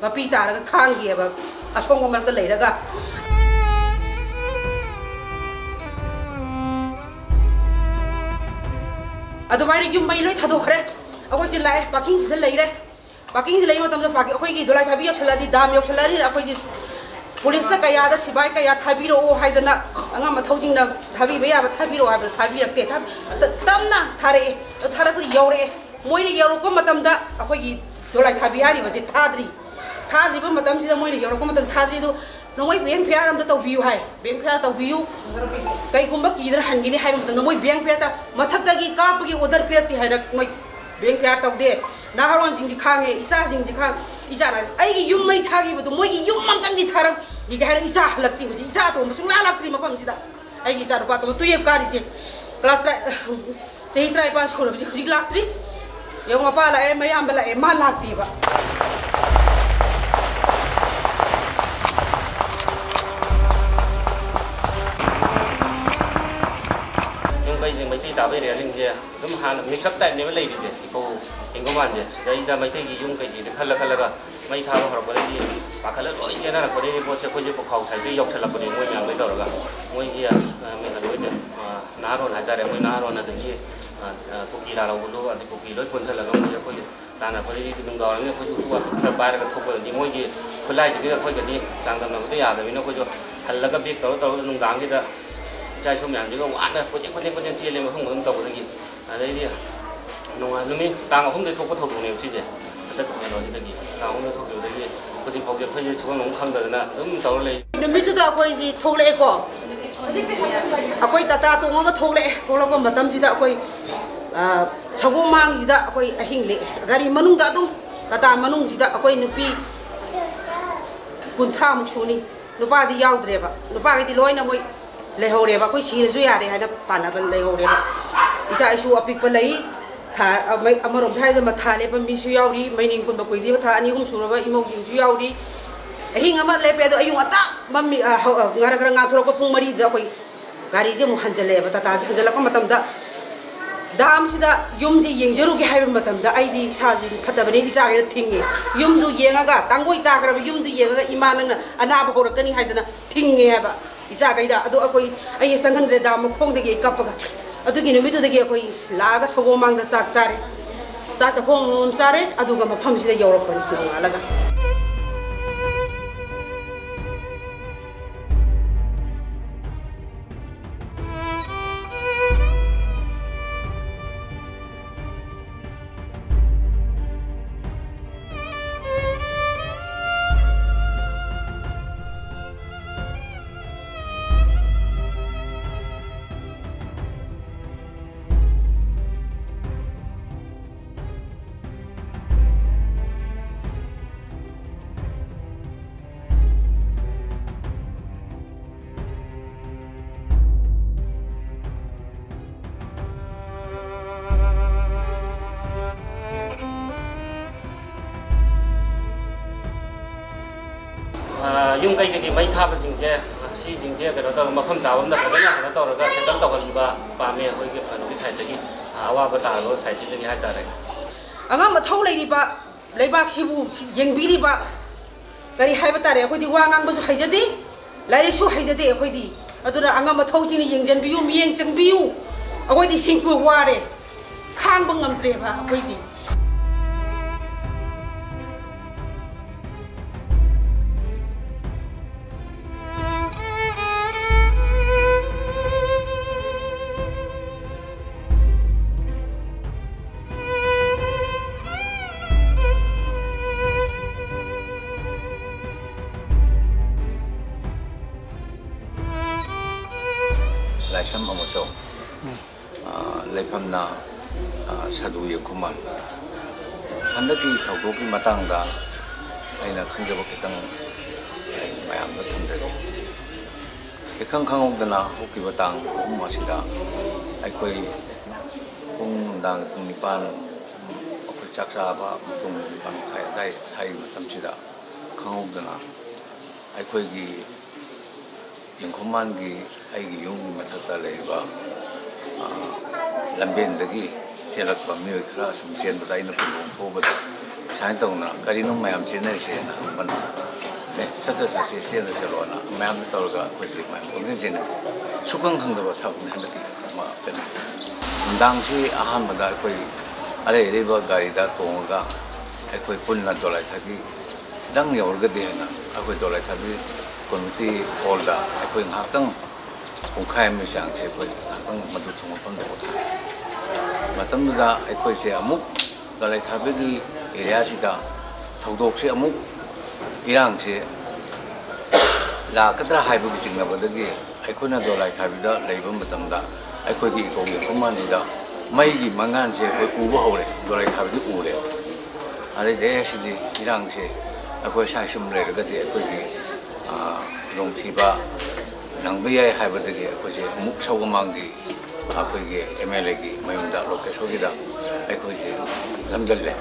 ꯃꯄꯤ ꯇꯥꯔꯒ ꯈꯥꯡꯈꯤꯑꯕ ꯑꯁꯣꯡꯕ ꯃꯔꯛꯇ ꯂꯩꯔꯒ꯫ ꯑꯗꯨꯃꯥꯏꯅ ꯌꯨꯝ ꯃꯩ ꯂꯣꯏ ꯊꯥꯗꯣꯛꯈ꯭ꯔꯦ꯫ ꯑꯩꯈꯣꯏꯁꯦ ꯂꯥꯛꯑꯦ, ꯄꯥꯔꯀꯤꯡꯁꯤꯗ ꯂꯩꯔꯦ꯫ ꯄꯥꯔꯀꯤꯡꯁꯤꯗ ꯂꯩꯕ ꯃꯇꯝꯗ ꯄꯥꯔꯀꯤꯡ, ꯑꯩꯈꯣꯏꯒꯤ ꯗꯣꯂꯥꯏ ꯊꯥꯕꯤ ꯌꯧꯁꯜꯂꯛꯑꯗꯤ, ꯗꯥꯝ ꯌꯧꯁꯜꯂꯛꯑꯅꯤꯅ ꯑꯩꯈꯣꯏꯁꯦ ꯄꯨꯂꯤꯁꯇ ꯀꯌꯥꯗ, ꯁꯤꯐꯥꯏ ꯀꯌꯥ ꯊꯥꯕꯤꯔꯛꯑꯣ ꯍꯥꯏꯗꯅ, ꯑꯉꯝ ꯑꯊꯧꯁꯤꯡꯅ ꯊꯥꯕꯤꯕ ꯌꯥꯕ ꯊꯥꯕꯤꯔꯛꯑꯣ ꯍꯥꯏꯕꯗ ꯊꯥꯕꯤꯔꯛꯇꯦ꯫ ꯊꯥ-, ꯇꯞꯅ ꯊꯥꯔꯛꯑꯦ꯫ ꯑꯗꯨ ꯊꯥꯔꯛꯄꯗ ꯌꯧꯔꯛꯑꯦ꯫ ꯃꯣꯏꯅ ꯌꯧꯔꯛꯄ ꯃꯇꯝꯗ ꯑꯩꯈꯣꯏꯒꯤ ꯗꯣꯂꯥꯏ ꯊꯥꯕꯤ ꯍꯥꯏꯔꯤꯕꯁꯦ ꯊꯥꯗ꯭ꯔꯤ꯫ ꯊꯥꯗ꯭ꯔꯤꯕ ꯃꯇꯝꯁꯤꯗ ꯃꯣꯏꯅ ꯌꯧꯔꯛꯄ ꯃꯇꯝꯗ ꯊꯥꯗ꯭ꯔꯤ꯫ ꯑꯗꯨ ꯅꯈꯣꯏ ꯕꯦꯡ ꯐꯤꯌꯥꯔ ꯑꯝꯇ ꯇꯧꯕꯤꯌꯨ ꯍꯥꯏ꯫ ꯕꯦꯡ ꯐꯤꯌꯥꯔ ꯇꯧꯕꯤꯌꯨ, ꯀꯩꯒꯨꯝꯕ ꯀꯤꯗꯅ ꯍꯟꯈꯤꯅꯤ ꯍꯥꯏꯕ ꯃꯇꯝꯗ ꯃꯣꯏ ꯕꯦꯡ ꯐꯤꯌꯥꯔ ꯇ-, ꯃꯊꯛꯇꯒꯤ ꯀꯥꯞꯄꯒꯤ ꯑꯣꯔꯗꯔ ꯄꯤꯔꯛꯇꯦ ꯍꯥꯏꯅ ꯃꯣꯏ ꯕꯦꯡ ꯐꯤꯌꯥꯔ ꯇꯧꯗꯦ꯫ ꯅꯍꯥꯔꯣꯟꯁꯤꯡꯁꯤ ꯈꯥꯡꯉꯦ, ꯏꯆꯥꯁꯤꯡꯁꯤ ꯈꯥꯡ-, ꯏꯆꯥꯅ ꯑꯩꯒꯤ ꯌꯨꯝ ꯃꯩ ꯊꯥꯈꯤꯕꯗꯨ ꯃꯣꯏꯒꯤ ꯌꯨꯝ ꯑꯝꯇꯪꯗꯤ ꯊꯥꯔꯝꯈꯤꯒꯦ ꯍꯥꯏꯔꯒ ꯏꯆꯥ ꯍꯜꯂꯛꯇꯦ꯫ ꯍꯧꯖꯤꯛ ꯏꯆꯥ ꯑꯇꯣꯝꯕ ꯁꯨꯡꯂꯥꯛ ꯂꯥꯛꯇ꯭ꯔꯤ ꯃꯐꯝꯁꯤꯗ꯫ ꯑꯩꯒꯤ ꯏꯆꯥ ꯅꯨꯄꯥ ꯑꯇꯣꯝꯕ ꯇꯨꯌꯦꯞ ꯀꯥꯔꯤꯁꯦ, ꯀ꯭ꯂꯥꯁ ꯇꯔꯥ-, ꯆꯍꯤ ꯇꯔꯥꯅꯤꯄꯥꯟ ꯁꯨꯔꯕꯁꯤ ꯍꯧꯖꯤꯛ ꯂꯥꯛꯇ꯭ꯔꯤ꯫ ꯌꯦꯡꯉꯣ, ꯃꯄꯥ ꯂꯥꯛꯑꯦ, ꯃꯌꯥꯝꯕ ꯂꯥꯛꯑꯦ, ꯃꯥ ꯂꯥꯛꯇꯦꯕ꯫ ꯌꯨꯝ ꯀꯩ ꯃꯩꯇꯩ ꯇꯥꯕ ꯑꯦꯔꯤꯌꯥꯁꯤꯡꯁꯦ ꯑꯗꯨꯝ ꯍꯥꯟꯅ ꯃꯤꯛꯁ ꯑꯞ ꯇꯥꯏꯞꯅꯦꯕ ꯂꯩꯔꯤꯁꯦ, ꯏꯀꯣ ꯏꯪꯀꯣꯃꯥꯟꯁꯦ꯫ ꯁꯤꯗꯩꯗ ꯃꯩꯇꯩꯒꯤ ꯌꯨꯝ ꯀꯩꯀꯩꯁꯦ ꯈꯜꯂ ꯈꯜꯂꯒ ꯃꯩ ꯊꯥꯕ ꯍꯧꯔꯛꯄꯗꯒꯤꯗꯤ ꯄꯥꯈꯠꯂ ꯂꯣꯏ ꯆꯦꯟꯅꯔꯛꯄꯗꯒꯤꯗꯤ ꯄꯣꯠꯁꯦ ꯑꯩꯈꯣꯏꯁꯦ ꯄꯨꯈꯥꯎ ꯁꯥꯏꯠꯁꯦ ꯌꯧꯁꯜꯂꯛꯄꯅꯦ, ꯃꯣꯏ ꯃꯌꯥꯝꯈꯩ ꯇꯧꯔꯒ꯫ ꯃꯣꯏꯒꯤ, ꯑ, ꯃꯦ-, ꯀꯩꯅꯣ ꯑꯣꯏꯅ, ꯑ, ꯅꯍꯥꯔꯣꯟ ꯍꯥꯏꯇꯥꯔꯦ, ꯃꯣꯏ ꯅꯍꯥꯔꯣꯟ ꯑꯗꯒꯤ, ꯑ, ꯑ, ꯀꯨꯀꯤ ꯂꯥꯂꯣꯡꯕꯗꯣ ꯑꯗꯩ ꯀꯨꯀꯤ ꯂꯣꯏ ꯄꯨꯟꯁꯜꯂꯒ ꯃꯣꯏ ꯑꯩꯈꯣꯏ ꯇꯥꯟꯅꯔꯛꯄꯗꯒꯤꯗꯤ ꯅꯨꯡꯗꯥꯡꯋꯥꯏꯔꯝꯗ ꯑꯩꯈꯣꯏꯁꯨ ꯎ ꯋꯥ ꯈꯔ ꯄꯥꯏꯔꯒ ꯊꯣꯛꯄꯗꯗꯤ ꯃꯣꯏꯒꯤ ꯈꯨꯠꯂꯥꯏꯁꯤꯡꯁꯤꯒ ꯑꯩꯈꯣꯏꯒꯗꯤ ꯆꯥꯡꯗꯝꯅꯕꯗ ꯌꯥꯗꯕꯅꯤꯅ ꯑꯩꯈꯣꯏꯁꯨ ꯍꯜꯂꯒ ꯕꯦꯛ ꯇꯧꯔ ꯇꯧꯔꯒ ꯅꯨꯡꯗꯥꯡꯁꯤꯗ ꯏꯆꯥ ꯏꯁꯨ ꯃꯌꯥꯝꯁꯤꯒ ꯋꯥꯅ ꯀꯣꯏꯆꯦꯟ ꯀꯣꯏꯆꯦꯟ ꯀꯣꯏꯆꯦꯟ ꯆꯦꯜꯂꯦ ꯃꯐꯝ ꯃꯐꯝ ꯇꯧꯕꯗꯒꯤ꯫ ꯑꯗꯩꯗꯤ ꯅꯨꯡꯉꯥꯏ-, ꯅꯨꯃꯤꯠ ꯇꯥꯡ ꯑꯍꯨꯝꯗꯒꯤ ꯊꯣꯛꯄ ꯊꯧꯗꯣꯛꯅꯦꯕ ꯁꯤꯁꯦ꯫ ꯍꯟꯗꯛ ꯀꯩꯅꯣꯁꯤꯗꯒꯤ, ꯇꯥꯡ ꯑꯍꯨꯝꯗꯒꯤ ꯊꯣꯛꯈꯤꯕꯗꯒꯤ ꯍꯧꯖꯤꯛ ꯐꯥꯎꯒꯤ ꯑꯩꯈꯣꯏꯁꯦ ꯁꯨꯐꯝ ꯑꯃ ꯈꯪꯗꯗꯅ ꯑꯗꯨꯝ ꯇꯧꯔ ꯂꯩ꯫ ꯅꯨꯃꯤꯠꯇꯨꯗ ꯑꯩꯈꯣꯏꯁꯤ ꯊꯣꯛꯂꯛꯑꯦꯀꯣ꯫ ꯑꯩꯈꯣꯏ ꯇꯥꯇꯥ ꯇꯣꯡꯉꯒ ꯊꯣꯛꯂꯛꯑꯦ꯫ ꯊꯣꯛꯂꯛꯄ ꯃꯇꯝꯁꯤꯗ ꯑꯩꯈꯣꯏ, ꯑ, ꯁꯒꯣꯜꯃꯥꯡꯁꯤꯗ ꯑꯩꯈꯣꯏ ꯑꯍꯤꯡ ꯂꯦꯛꯑꯦ꯫ ꯒꯥꯔꯤ ꯃꯅꯨꯡꯗ ꯑꯗꯨꯝ, ꯇꯥꯇꯥ ꯃꯅꯨꯡꯁꯤꯗ ꯑꯩꯈꯣꯏ ꯅꯨꯄꯤ ꯀꯨꯟꯊ꯭ꯔꯥꯃꯨꯛ ꯁꯨꯅꯤ꯫ ꯅꯨꯄꯥꯗꯤ ꯌꯥꯎꯗ꯭ꯔꯦꯕ꯫ ꯅꯨꯄꯥꯈꯩꯗꯤ ꯂꯣꯏꯅ ꯃꯣꯏ ꯂꯩꯍꯧꯔꯦꯕ꯫ ꯑꯩꯈꯣꯏ ꯁꯤꯔꯁꯨ ꯌꯥꯔꯦ ꯍꯥꯏꯅ ꯄꯥꯟꯅꯕ ꯂꯩꯍꯧꯔꯦꯕ꯫ ꯏꯆꯥ ꯏꯁꯨ ꯑꯄꯤꯛꯄ ꯂꯩ꯫ ꯊꯥ, ꯑꯃ-, ꯑꯃꯔꯣꯝꯗ ꯍꯥꯏꯔꯒ ꯊꯥ ꯂꯦꯞꯄ ꯃꯤꯁꯨ ꯌꯥꯎꯔꯤ, ꯃꯩ ꯅꯤꯡ ꯀꯨꯟꯕ ꯀꯨꯏꯗ꯭ꯔꯤꯕ ꯊꯥ ꯑꯅꯤ ꯑꯍꯨꯝ ꯁꯨꯔꯕ ꯏꯃꯧꯁꯤꯡꯁꯨ ꯌꯥꯎꯔꯤ꯫ ꯑꯍꯤꯡ ꯑꯃ ꯂꯦꯞꯄꯦ, ꯑꯗꯣ ꯑꯌꯨꯛ ꯉꯟꯇꯥ ꯃꯝꯃꯤ, ꯑ, ꯍꯧ-, ꯑ, ꯉꯔ ꯉꯔ ꯉꯥꯟꯊꯣꯔꯛꯄ ꯄꯨꯡ ꯃꯔꯤꯗ ꯑꯩꯈꯣꯏ ꯒꯥꯔꯤꯁꯦ ꯑꯃꯨꯛ ꯍꯟꯖꯜꯂꯛꯑꯦꯕ꯫ ꯇꯥꯇꯥꯁꯦ ꯍꯟꯖꯜꯂꯛꯄ ꯃꯇꯝꯗ ꯗꯥꯝꯁꯤꯗ ꯌꯨꯝꯁꯤ ꯌꯦꯡꯖꯔꯨꯒꯦ ꯍꯥꯏꯕ ꯃꯇꯝꯗ ꯑꯩꯗꯤ ꯏꯁꯥꯁꯤ ꯐꯠꯇꯕꯅꯤ, ꯏꯆꯥꯈꯩꯗ ꯊꯤꯡꯉꯤ꯫ ꯌꯨꯝꯗꯨ ꯌꯦꯡꯉꯒ, ꯇꯥꯡꯒꯣꯏ ꯇꯥꯈ꯭ꯔꯕ ꯌꯨꯝꯗꯨ ꯌꯦꯡꯉꯒ ꯏꯃꯥ ꯅꯪꯅ ꯑꯅꯥꯕ ꯍꯧꯔꯛꯀꯅꯤ ꯍꯥꯏꯗꯅ ꯊꯤꯡꯉꯦ ꯍꯥꯏꯕ ꯏꯆꯥꯈꯩꯗ꯫ ꯑꯗꯣ ꯑꯩꯈꯣꯏ, ꯑꯩ ꯆꯪꯍꯟꯗ꯭ꯔꯦ ꯗꯥꯝ ꯃꯈꯣꯡꯗꯒꯤ ꯑꯩ ꯀꯞꯄꯒ꯫ ꯑꯗꯨꯒꯤ ꯅꯨꯃꯤꯠꯇꯨꯗꯒꯤ ꯑꯩꯈꯣꯏ ꯂꯥꯛꯑꯒ ꯁꯒꯣꯜꯃꯥꯡꯗ ꯆꯥꯛ ꯆꯥꯔꯦ꯫ ꯆꯥꯛ ꯆꯥꯛꯈꯣꯝ ꯑꯃꯃꯝ ꯆꯥꯔꯦ, ꯑꯗꯨꯒ ꯃꯐꯝꯁꯤꯗ ꯌꯧꯔꯛꯄꯅꯤ ꯅꯣꯡꯉꯥꯜꯂꯒ꯫ ꯑ, ꯌꯨꯝ ꯀꯩꯗꯒꯤ ꯃꯩ ꯊꯥꯕꯁꯤꯡꯁꯦ, ꯑ, ꯁꯤ ꯁꯤꯡꯁꯦ ꯀꯩꯅꯣ ꯇꯧꯔꯒ ꯃꯐꯝ ꯆꯥꯕ ꯑꯃꯗ ꯐꯖꯅ ꯀꯩꯅꯣ ꯇꯧꯔꯒ ꯁꯦꯇꯜ ꯇꯧꯍꯟꯕ ꯄꯥꯝꯃꯤ ꯑꯩꯈꯣꯏꯒꯤ ꯀꯩꯅꯣꯒꯤ ꯁꯥꯏꯠꯇꯒꯤ, ꯑꯋꯥꯕ ꯇꯥꯔꯕ ꯁꯥꯏꯠꯁꯤꯗꯒꯤ ꯍꯥꯏꯇꯥꯔꯦ꯫ ꯑꯉꯝ ꯑꯊꯧ ꯂꯩꯔꯤꯕ ꯂꯩꯕꯥꯛꯁꯤꯕꯨ ꯌꯦꯡꯕꯤꯔꯤꯕ ꯀꯔꯤ ꯍꯥꯏꯕ ꯇꯥꯔꯦ, ꯑꯩꯈꯣꯏꯗꯤ ꯋꯥ ꯉꯥꯡꯕꯁꯨ ꯍꯩꯖꯗꯦ, ꯂꯥꯏꯔꯤꯛꯁꯨ ꯍꯩꯖꯗꯦ ꯑꯩꯈꯣꯏꯗꯤ꯫ ꯑꯗꯨꯅ ꯑꯉꯝ ꯑꯊꯧꯁꯤꯡꯅ ꯌꯦꯡꯁꯤꯟꯕꯤꯌꯨ, ꯃꯤꯠꯌꯦꯡ ꯆꯪꯕꯤꯌꯨ꯫ ꯑꯩꯈꯣꯏꯗꯤ ꯍꯤꯡꯕ ꯋꯥꯔꯦ, ꯈꯥꯡꯕ ꯉꯝꯗ꯭ꯔꯦꯕ ꯑꯩꯈꯣꯏꯗꯤ꯫ ꯂꯥꯏꯁ꯭ꯔꯝ ꯑꯃꯁꯨ, ꯑ, ꯂꯩꯐꯝꯅ, ꯑ, ꯁꯥꯗꯨ ꯌꯦꯡꯈꯨꯃꯟ꯫ ꯍꯟꯗꯛꯀꯤ ꯊꯧꯗꯣꯛꯀꯤ ꯃꯇꯥꯡꯗ ꯑꯩꯅ ꯈꯪꯖꯕ ꯈꯤꯇꯪ ꯑꯩ ꯃꯌꯥꯝꯗ ꯊꯝꯖꯒꯦ꯫ ꯏꯈꯪ ꯈꯪꯍꯧꯗꯅ ꯍꯧꯈꯤꯕ ꯇꯥꯡ ꯑꯍꯨꯝ ꯑꯁꯤꯗ ꯑꯩꯈꯣꯏ ꯄꯨꯡ, ꯅꯨꯡꯗꯥꯡ ꯄꯨꯡ ꯅꯤꯄꯥꯟ, ꯑꯩꯈꯣꯏ ꯆꯥꯛ ꯆꯥꯕ ꯃꯇꯨꯡ ꯅꯤꯄꯥꯟ ꯃꯈꯥꯏ ꯑꯗꯥꯏ ꯁ꯭ꯋꯥꯏꯒꯤ ꯃꯇꯝꯁꯤꯗ ꯈꯪꯍꯧꯗꯅ ꯑꯩꯈꯣꯏꯒꯤ ꯌꯦꯡꯈꯣꯃꯥꯟꯒꯤ ꯑꯩꯒꯤ ꯌꯨꯝꯒꯤ ꯃꯊꯛꯇ ꯂꯩꯔꯤꯕ, ꯑ, ꯂꯝꯕꯦꯟꯗꯒꯤ ꯆꯦꯜꯂꯛꯄ ꯃꯤꯑꯣꯏ ꯈꯔ ꯁꯨꯝ ꯆꯦꯟꯕꯗ ꯑꯩꯅ ꯀꯣꯏꯊꯣꯛꯎꯕꯗ ꯁꯨꯃꯥꯏꯅ ꯇꯧꯗꯅ "ꯀꯔꯤꯅꯣ ꯃꯌꯥꯝ ꯆꯦꯟꯅꯔꯤꯁꯦꯅ?" ꯍꯪꯕꯅ, "ꯑꯦ, ꯆꯠꯇ ꯆꯠꯁꯦ, ꯆꯦꯟꯗ ꯆꯠꯂꯣꯅ" ꯃꯌꯥꯝꯅ ꯇꯧꯔꯒ ꯑꯩꯈꯣꯏꯁꯦ ꯃꯌꯥꯝ ꯄꯪꯆꯦꯟ ꯆꯦꯟꯅꯕ꯫ ꯁꯨꯛꯈꯪ ꯈꯪꯗꯕ ꯊꯕꯛꯅꯤ ꯍꯟꯗꯛꯀꯤ, ꯃ-, ꯀꯩꯅꯣ꯫ ꯅꯨꯡꯗꯥꯡꯁꯤ ꯑꯍꯥꯟꯕꯗ ꯑꯩꯈꯣꯏ ꯑꯔꯩ ꯑꯔꯩꯕ ꯒꯥꯔꯤꯗ ꯇꯣꯡꯉꯒ ꯑꯩꯈꯣꯏ ꯄꯨꯟꯅ ꯗꯣꯂꯥꯏꯊꯥꯕꯤ ꯈꯤꯇꯪ ꯌꯧꯔꯒꯗꯤ ꯍꯥꯏꯅ ꯑꯩꯈꯣꯏ ꯗꯣꯂꯥꯏꯊꯥꯕꯤ ꯀꯝꯃ꯭ꯌꯨꯅꯤꯇꯤ ꯍꯣꯜꯗ ꯑꯩꯈꯣꯏ ꯉꯥꯏꯍꯥꯛꯇꯪ, ꯄꯨꯡꯈꯥꯏ ꯑꯃꯒꯤ ꯆꯥꯡꯁꯦ ꯑꯩꯈꯣꯏ ꯉꯥꯏꯍꯥꯛꯇꯪ ꯃꯗꯨ ꯊꯨꯡꯕ ꯃꯐꯝꯗ ꯄꯣꯊꯥꯏ꯫ ꯃꯇꯝꯗꯨꯗ ꯑꯩꯈꯣꯏꯁꯦ ꯑꯃꯨꯛ ꯗꯣꯂꯥꯏꯊꯥꯕꯤꯒꯤ ꯑꯦꯔꯤꯌꯥꯁꯤꯗ ꯊꯧꯗꯣꯛꯁꯦ ꯑꯃꯨꯛ, ꯏꯔꯥꯡꯁꯦ ꯂꯥꯛꯀꯗ꯭ꯔꯥ ꯍꯥꯏꯕꯒꯤ ꯆꯤꯡꯅꯕꯗꯒꯤ ꯑꯩꯈꯣꯏꯅ ꯗꯣꯂꯥꯏꯊꯥꯕꯤꯗ ꯂꯩꯕ ꯃꯇꯝꯗ ꯑꯩꯈꯣꯏꯒꯤ ꯏꯀꯣꯛ ꯌꯦꯡꯐꯝ ꯃꯥꯟꯕꯤꯗ ꯃꯩꯒꯤ ꯃꯉꯥꯜꯁꯦ ꯑꯩꯈꯣꯏ ꯎꯕ ꯍꯧꯔꯦ, ꯗꯣꯂꯥꯏꯊꯥꯕꯤꯗ ꯎꯔꯦ꯫ ꯑꯗꯩꯗꯤ "ꯑꯦ, ꯁꯤꯗꯤ ꯏꯔꯥꯡꯁꯦ ꯑꯩꯈꯣꯏ ꯁ꯭ꯋꯥꯏ ꯁꯨꯝ ꯂꯩꯔꯒꯗꯤ ꯑꯩꯈꯣꯏꯒꯤ, ꯑ, ꯈꯨꯗꯣꯡꯊꯤꯕ ꯅꯪꯕ ꯌꯥꯏ" ꯍꯥꯏꯕꯗꯒꯤ ꯑꯩꯈꯣꯏꯁꯦ ꯑꯃꯨꯛ ꯁꯧꯒꯃꯥꯡꯒꯤ ꯑꯩꯈꯣꯏꯒꯤ ꯑꯦꯝ ꯑꯦꯜ ꯑꯦꯒꯤ ꯃꯌꯨꯝꯗ, ꯂꯣꯀꯦꯁꯣꯔꯒꯤꯗ ꯑꯩꯈꯣꯏꯁꯦ ꯂꯝꯗꯜꯂꯦ꯫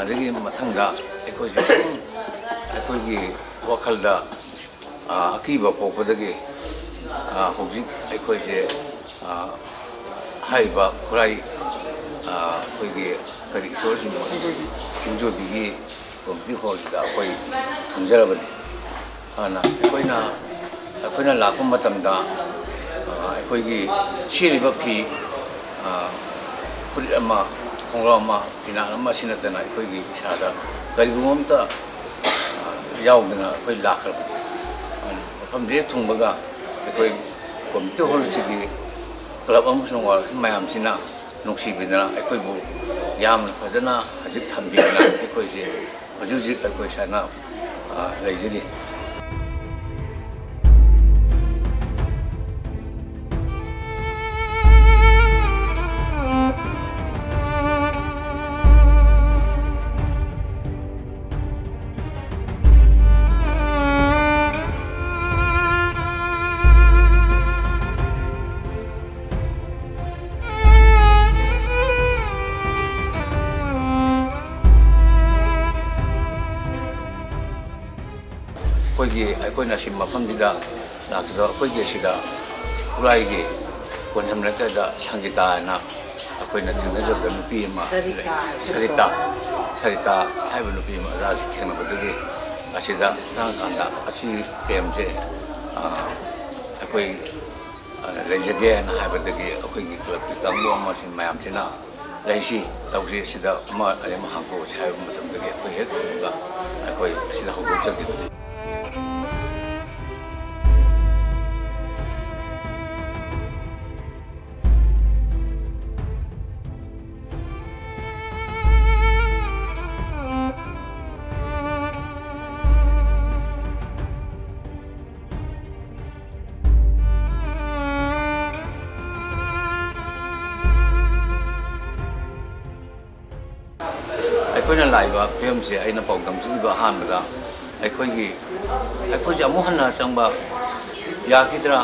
ꯑꯗꯒꯤ ꯃꯊꯪꯗ ꯑꯩꯈꯣꯏꯁꯦ ꯁꯨꯝ ꯑꯩꯈꯣꯏꯒꯤ ꯋꯥꯈꯜꯗ, ꯑ, ꯑꯀꯤꯕ ꯄꯣꯛꯄꯗꯒꯤ, ꯑ, ꯍꯧꯖꯤꯛ ꯑꯩꯈꯣꯏꯁꯦ, ꯑ, ꯍꯥꯏꯔꯤꯕ ꯈꯨꯔꯥꯏ, ꯑ, ꯑꯩꯈꯣꯏꯒꯤ ꯀꯔꯤ ꯏꯁꯣꯔꯁꯤꯡꯕꯨ, ꯁꯤꯡꯖꯣꯏꯕꯤꯒꯤ ꯀꯝꯃ꯭ꯌꯨꯅꯤꯇꯤ ꯍꯣꯜꯁꯤꯗ ꯑꯩꯈꯣꯏ ꯊꯝꯖꯔꯕꯅꯤ꯫ ꯑꯗꯨꯅ ꯑꯩꯈꯣꯏꯅ, ꯑꯩꯈꯣꯏꯅ ꯂꯥꯛꯄ ꯃꯇꯝꯗ, ꯑ, ꯑꯩꯈꯣꯏꯒꯤ ꯁꯦꯠꯂꯤꯕ ꯐꯤ, ꯑ, ꯐꯨꯔꯤꯠ ꯑꯃ, ꯈꯣꯡꯒ꯭ꯔꯥꯎ ꯑꯃ, ꯐꯤꯅꯥꯟ ꯑꯃ ꯁꯤ ꯅꯠꯇꯅ ꯑꯩꯈꯣꯏꯒꯤ ꯏꯁꯥꯗ ꯀꯔꯤꯒꯨꯝꯕ ꯑꯝꯇ, ꯑ, ꯌꯥꯎꯗꯅ ꯑꯩꯈꯣꯏ ꯂꯥꯛꯈ꯭ꯔꯕꯅꯤ꯫ ꯑꯗꯨꯅ ꯃꯐꯝꯁꯤꯗ ꯊꯨꯡꯕꯒ ꯑꯩꯈꯣꯏ ꯀꯝꯃ꯭ꯌꯨꯅꯤꯇꯤ ꯍꯣꯜꯁꯤꯒꯤ ꯀ꯭ꯂꯕ ꯑꯃꯁꯨꯡ ꯑꯣꯔꯒꯅꯥꯏꯖꯦꯁꯟ ꯃꯌꯥꯝꯁꯤꯅ ꯅꯨꯡꯁꯤꯕꯤꯗꯅ ꯑꯩꯈꯣꯏꯕꯨ ꯌꯥꯝꯅ ꯐꯖꯅ ꯍꯧꯖꯤꯛ ꯊꯝꯕꯤꯗꯅ ꯑꯩꯈꯣꯏꯁꯦ ꯍꯧꯖꯤꯛ ꯍꯧꯖꯤꯛ ꯑꯩꯈꯣꯏ ꯁꯨꯃꯥꯏꯅ, ꯑ, ꯂꯩꯖꯔꯤ꯫ ꯑꯩꯈꯣꯏꯒꯤ, ꯑꯩꯈꯣꯏꯅ ꯁꯤ ꯃꯐꯝꯁꯤꯗ ꯂꯥꯛꯄꯗ ꯑꯩꯈꯣꯏꯒꯤ ꯁꯤꯗ ꯈꯨꯔꯥꯏꯒꯤ ꯀꯣꯟꯖꯝ ꯂꯩꯀꯥꯏꯗ ꯁꯪꯒꯤꯇꯥ ꯍꯥꯏꯅ ꯑꯩꯈꯣꯏꯅ ꯊꯦꯡꯅꯖꯕꯗ ꯅꯨꯄꯤ ꯑꯃ ꯁꯔꯤꯇꯥ ꯂꯩ꯫ ꯍꯥꯏꯕ ꯁꯔꯤꯇꯥ, ꯁꯔꯤꯇꯥ ꯍꯥꯏꯕ ꯅꯨꯄꯤ ꯑꯃ ꯑꯣꯖꯥꯁꯤ ꯊꯦꯡꯅꯕꯗꯒꯤ ꯑꯁꯤꯗ ꯆꯪꯉꯀꯥꯟꯗ ꯑꯁꯤ ꯀꯦꯝꯁꯦ, ꯑ, ꯑꯩꯈꯣꯏ, ꯑ, ꯂꯩꯖꯒꯦꯅ ꯍꯥꯏꯕꯗꯒꯤ ꯑꯩꯈꯣꯏꯒꯤ ꯀ꯭ꯂꯕꯀꯤ ꯀꯥꯡꯕꯨ ꯑꯃꯁꯤꯡ ꯃꯌꯥꯝꯁꯤꯅ ꯂꯩꯁꯤ, ꯇꯧꯁꯤ, ꯁꯤꯗ ꯑꯃ ꯑꯔꯦꯝꯕ ꯍꯥꯡꯇꯣꯛꯑꯁꯤ ꯍꯥꯏꯕ ꯃꯇꯝꯗꯒꯤ ꯑꯩꯈꯣꯏ ꯍꯦꯛ ꯊꯣꯡꯉꯒ ꯑꯩꯈꯣꯏ ꯑꯁꯤꯗ ꯍꯧꯗꯣꯛꯆꯈꯤꯕꯅꯤ꯫ ꯑꯩꯈꯣꯏꯅ ꯂꯥꯛꯏꯕ ꯐꯤꯕꯝꯁꯦ ꯑꯩꯅ ꯄꯥꯎꯗꯝꯁꯤꯕ ꯑꯍꯥꯟꯕꯗ ꯑꯩꯈꯣꯏꯒꯤ, ꯑꯩꯈꯣꯏꯁꯦ ꯑꯃꯨꯛ ꯍꯟꯅ ꯆꯪꯕ ꯌꯥꯈꯤꯗ꯭ꯔꯥ,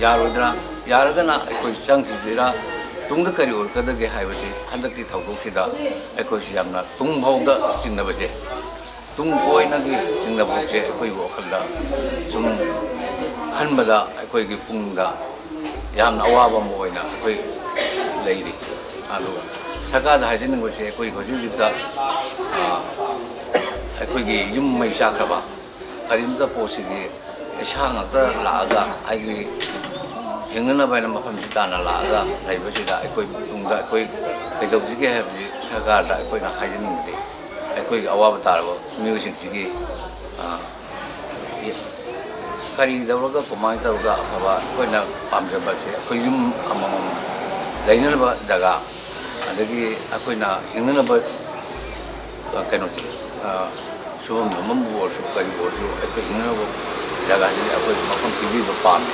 ꯌꯥꯔꯣꯏꯗ꯭ꯔꯥ, ꯌꯥꯔꯒꯅ ꯑꯩꯈꯣꯏ ꯆꯪꯈꯤꯁꯤꯔꯥ, ꯇꯨꯡꯗ ꯀꯔꯤ ꯑꯣꯏꯔꯛꯀꯗꯒꯦ ꯍꯥꯏꯕꯁꯤ ꯍꯟꯗꯛꯀꯤ ꯊꯧꯗꯣꯛꯁꯤꯗ ꯑꯩꯈꯣꯏꯁꯤ ꯌꯥꯝꯅ ꯇꯨꯡꯐꯥꯎꯗ ꯆꯤꯡꯅꯕꯁꯦ ꯇꯨꯡ ꯀꯣꯏꯅꯒꯤ ꯆꯤꯡꯅꯐꯝꯁꯦ ꯑꯩꯈꯣꯏꯒꯤ ꯋꯥꯈꯜꯗ ꯁꯨꯝ ꯈꯟꯕꯗ ꯑꯩꯈꯣꯏꯒꯤ ꯄꯨꯛꯅꯤꯡꯗ ꯌꯥꯝꯅ ꯑꯋꯥꯕ ꯑꯃ ꯑꯣꯏꯅ ꯑꯩꯈꯣꯏ ꯂꯩꯔꯤ꯫ ꯑꯗꯨ ꯁꯔꯀꯥꯔꯗ ꯍꯥꯏꯖꯅꯤꯡꯕꯁꯦ ꯑꯩꯈꯣꯏ ꯍꯧꯖꯤꯛ ꯍꯧꯖꯤꯛꯇ, ꯑ, ꯑꯩꯈꯣꯏꯒꯤ ꯌꯨꯝ ꯃꯩ ꯆꯥꯛꯈ꯭ꯔꯕ ꯀꯔꯤꯝꯇ ꯄꯣꯠꯁꯤꯗꯤ ꯄꯩꯁꯥ ꯉꯥꯛꯇ ꯂꯥꯛꯑꯒ ꯑꯩꯒꯤ ꯍꯤꯡꯅꯅꯕ ꯍꯥꯏꯅ ꯃꯐꯝꯁꯤ ꯇꯥꯟꯅ ꯂꯥꯛꯑꯒ ꯂꯩꯕꯁꯤꯗ ꯑꯩꯈꯣꯏ ꯇꯨꯡꯗ ꯑꯩꯈꯣꯏ ꯀꯩꯗꯧꯁꯤꯒꯦ ꯍꯥꯏꯕꯁꯤ ꯁꯔꯀꯥꯔꯗ ꯑꯩꯈꯣꯏꯅ ꯍꯥꯏꯖꯅꯤꯡꯕꯗꯤ ꯑꯩꯈꯣꯏꯒꯤ ꯑꯋꯥꯕ ꯇꯥꯔꯕ ꯃꯤꯑꯣꯏꯁꯤꯡꯁꯤꯒꯤ, ꯑ, ꯀꯔꯤ ꯇꯧꯔꯒ ꯀꯃꯥꯏꯅ ꯇꯧꯔꯒ ꯑꯐꯕ ꯑꯩꯈꯣꯏꯅ ꯄꯥꯝꯖꯕꯁꯦ ꯑꯩꯈꯣꯏ ꯌꯨꯝ ꯑꯃꯃꯝ ꯂꯩꯅꯅꯕ ꯖꯒꯥ, ꯑꯗꯒꯤ ꯑꯩꯈꯣꯏꯅ ꯍꯤꯡꯅꯅꯕ, ꯑ, ꯀꯩꯅꯣꯁꯦ, ꯑ, ꯁꯨꯐꯝ ꯅꯣꯝꯐꯝꯕꯨ ꯑꯣꯏꯔꯁꯨ ꯀꯔꯤꯕꯨ ꯑꯣꯏꯔꯁꯨ ꯑꯩꯈꯣꯏ ꯍꯤꯡꯅꯅꯕ ꯖꯒꯥꯁꯤꯗꯤ ꯑꯩꯈꯣꯏ ꯃꯐꯝ ꯄꯤꯕꯤꯕ ꯄꯥꯝꯃꯤ꯫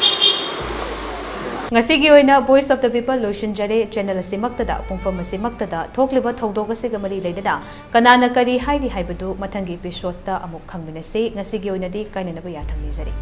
ꯉꯁꯤꯒꯤ ꯑꯣꯏꯅ Voice of the People ꯂꯣꯏꯁꯤꯟꯖꯔꯦ꯫ ꯆꯦꯅꯦꯜ ꯑꯁꯤꯃꯛꯇꯗ, ꯄꯨꯡꯐꯝ ꯑꯁꯤꯃꯛꯇꯗ ꯊꯣꯛꯂꯤꯕ ꯊꯧꯗꯣꯛ ꯑꯁꯤꯒ ꯃꯔꯤ ꯂꯩꯅꯅ ꯀꯅꯥꯅ ꯀꯔꯤ ꯍꯥꯏꯔꯤ ꯍꯥꯏꯕꯗꯨ ꯃꯊꯪꯒꯤ ꯏꯄꯤꯁꯣꯗꯇ ꯑꯃꯨꯛ ꯈꯪꯃꯤꯟꯅꯁꯤ꯫ ꯉꯁꯤꯒꯤ ꯑꯣꯏꯅꯗꯤ ꯀꯥꯏꯅꯅꯕ ꯌꯥꯊꯪ ꯅꯤꯖꯔꯤ꯫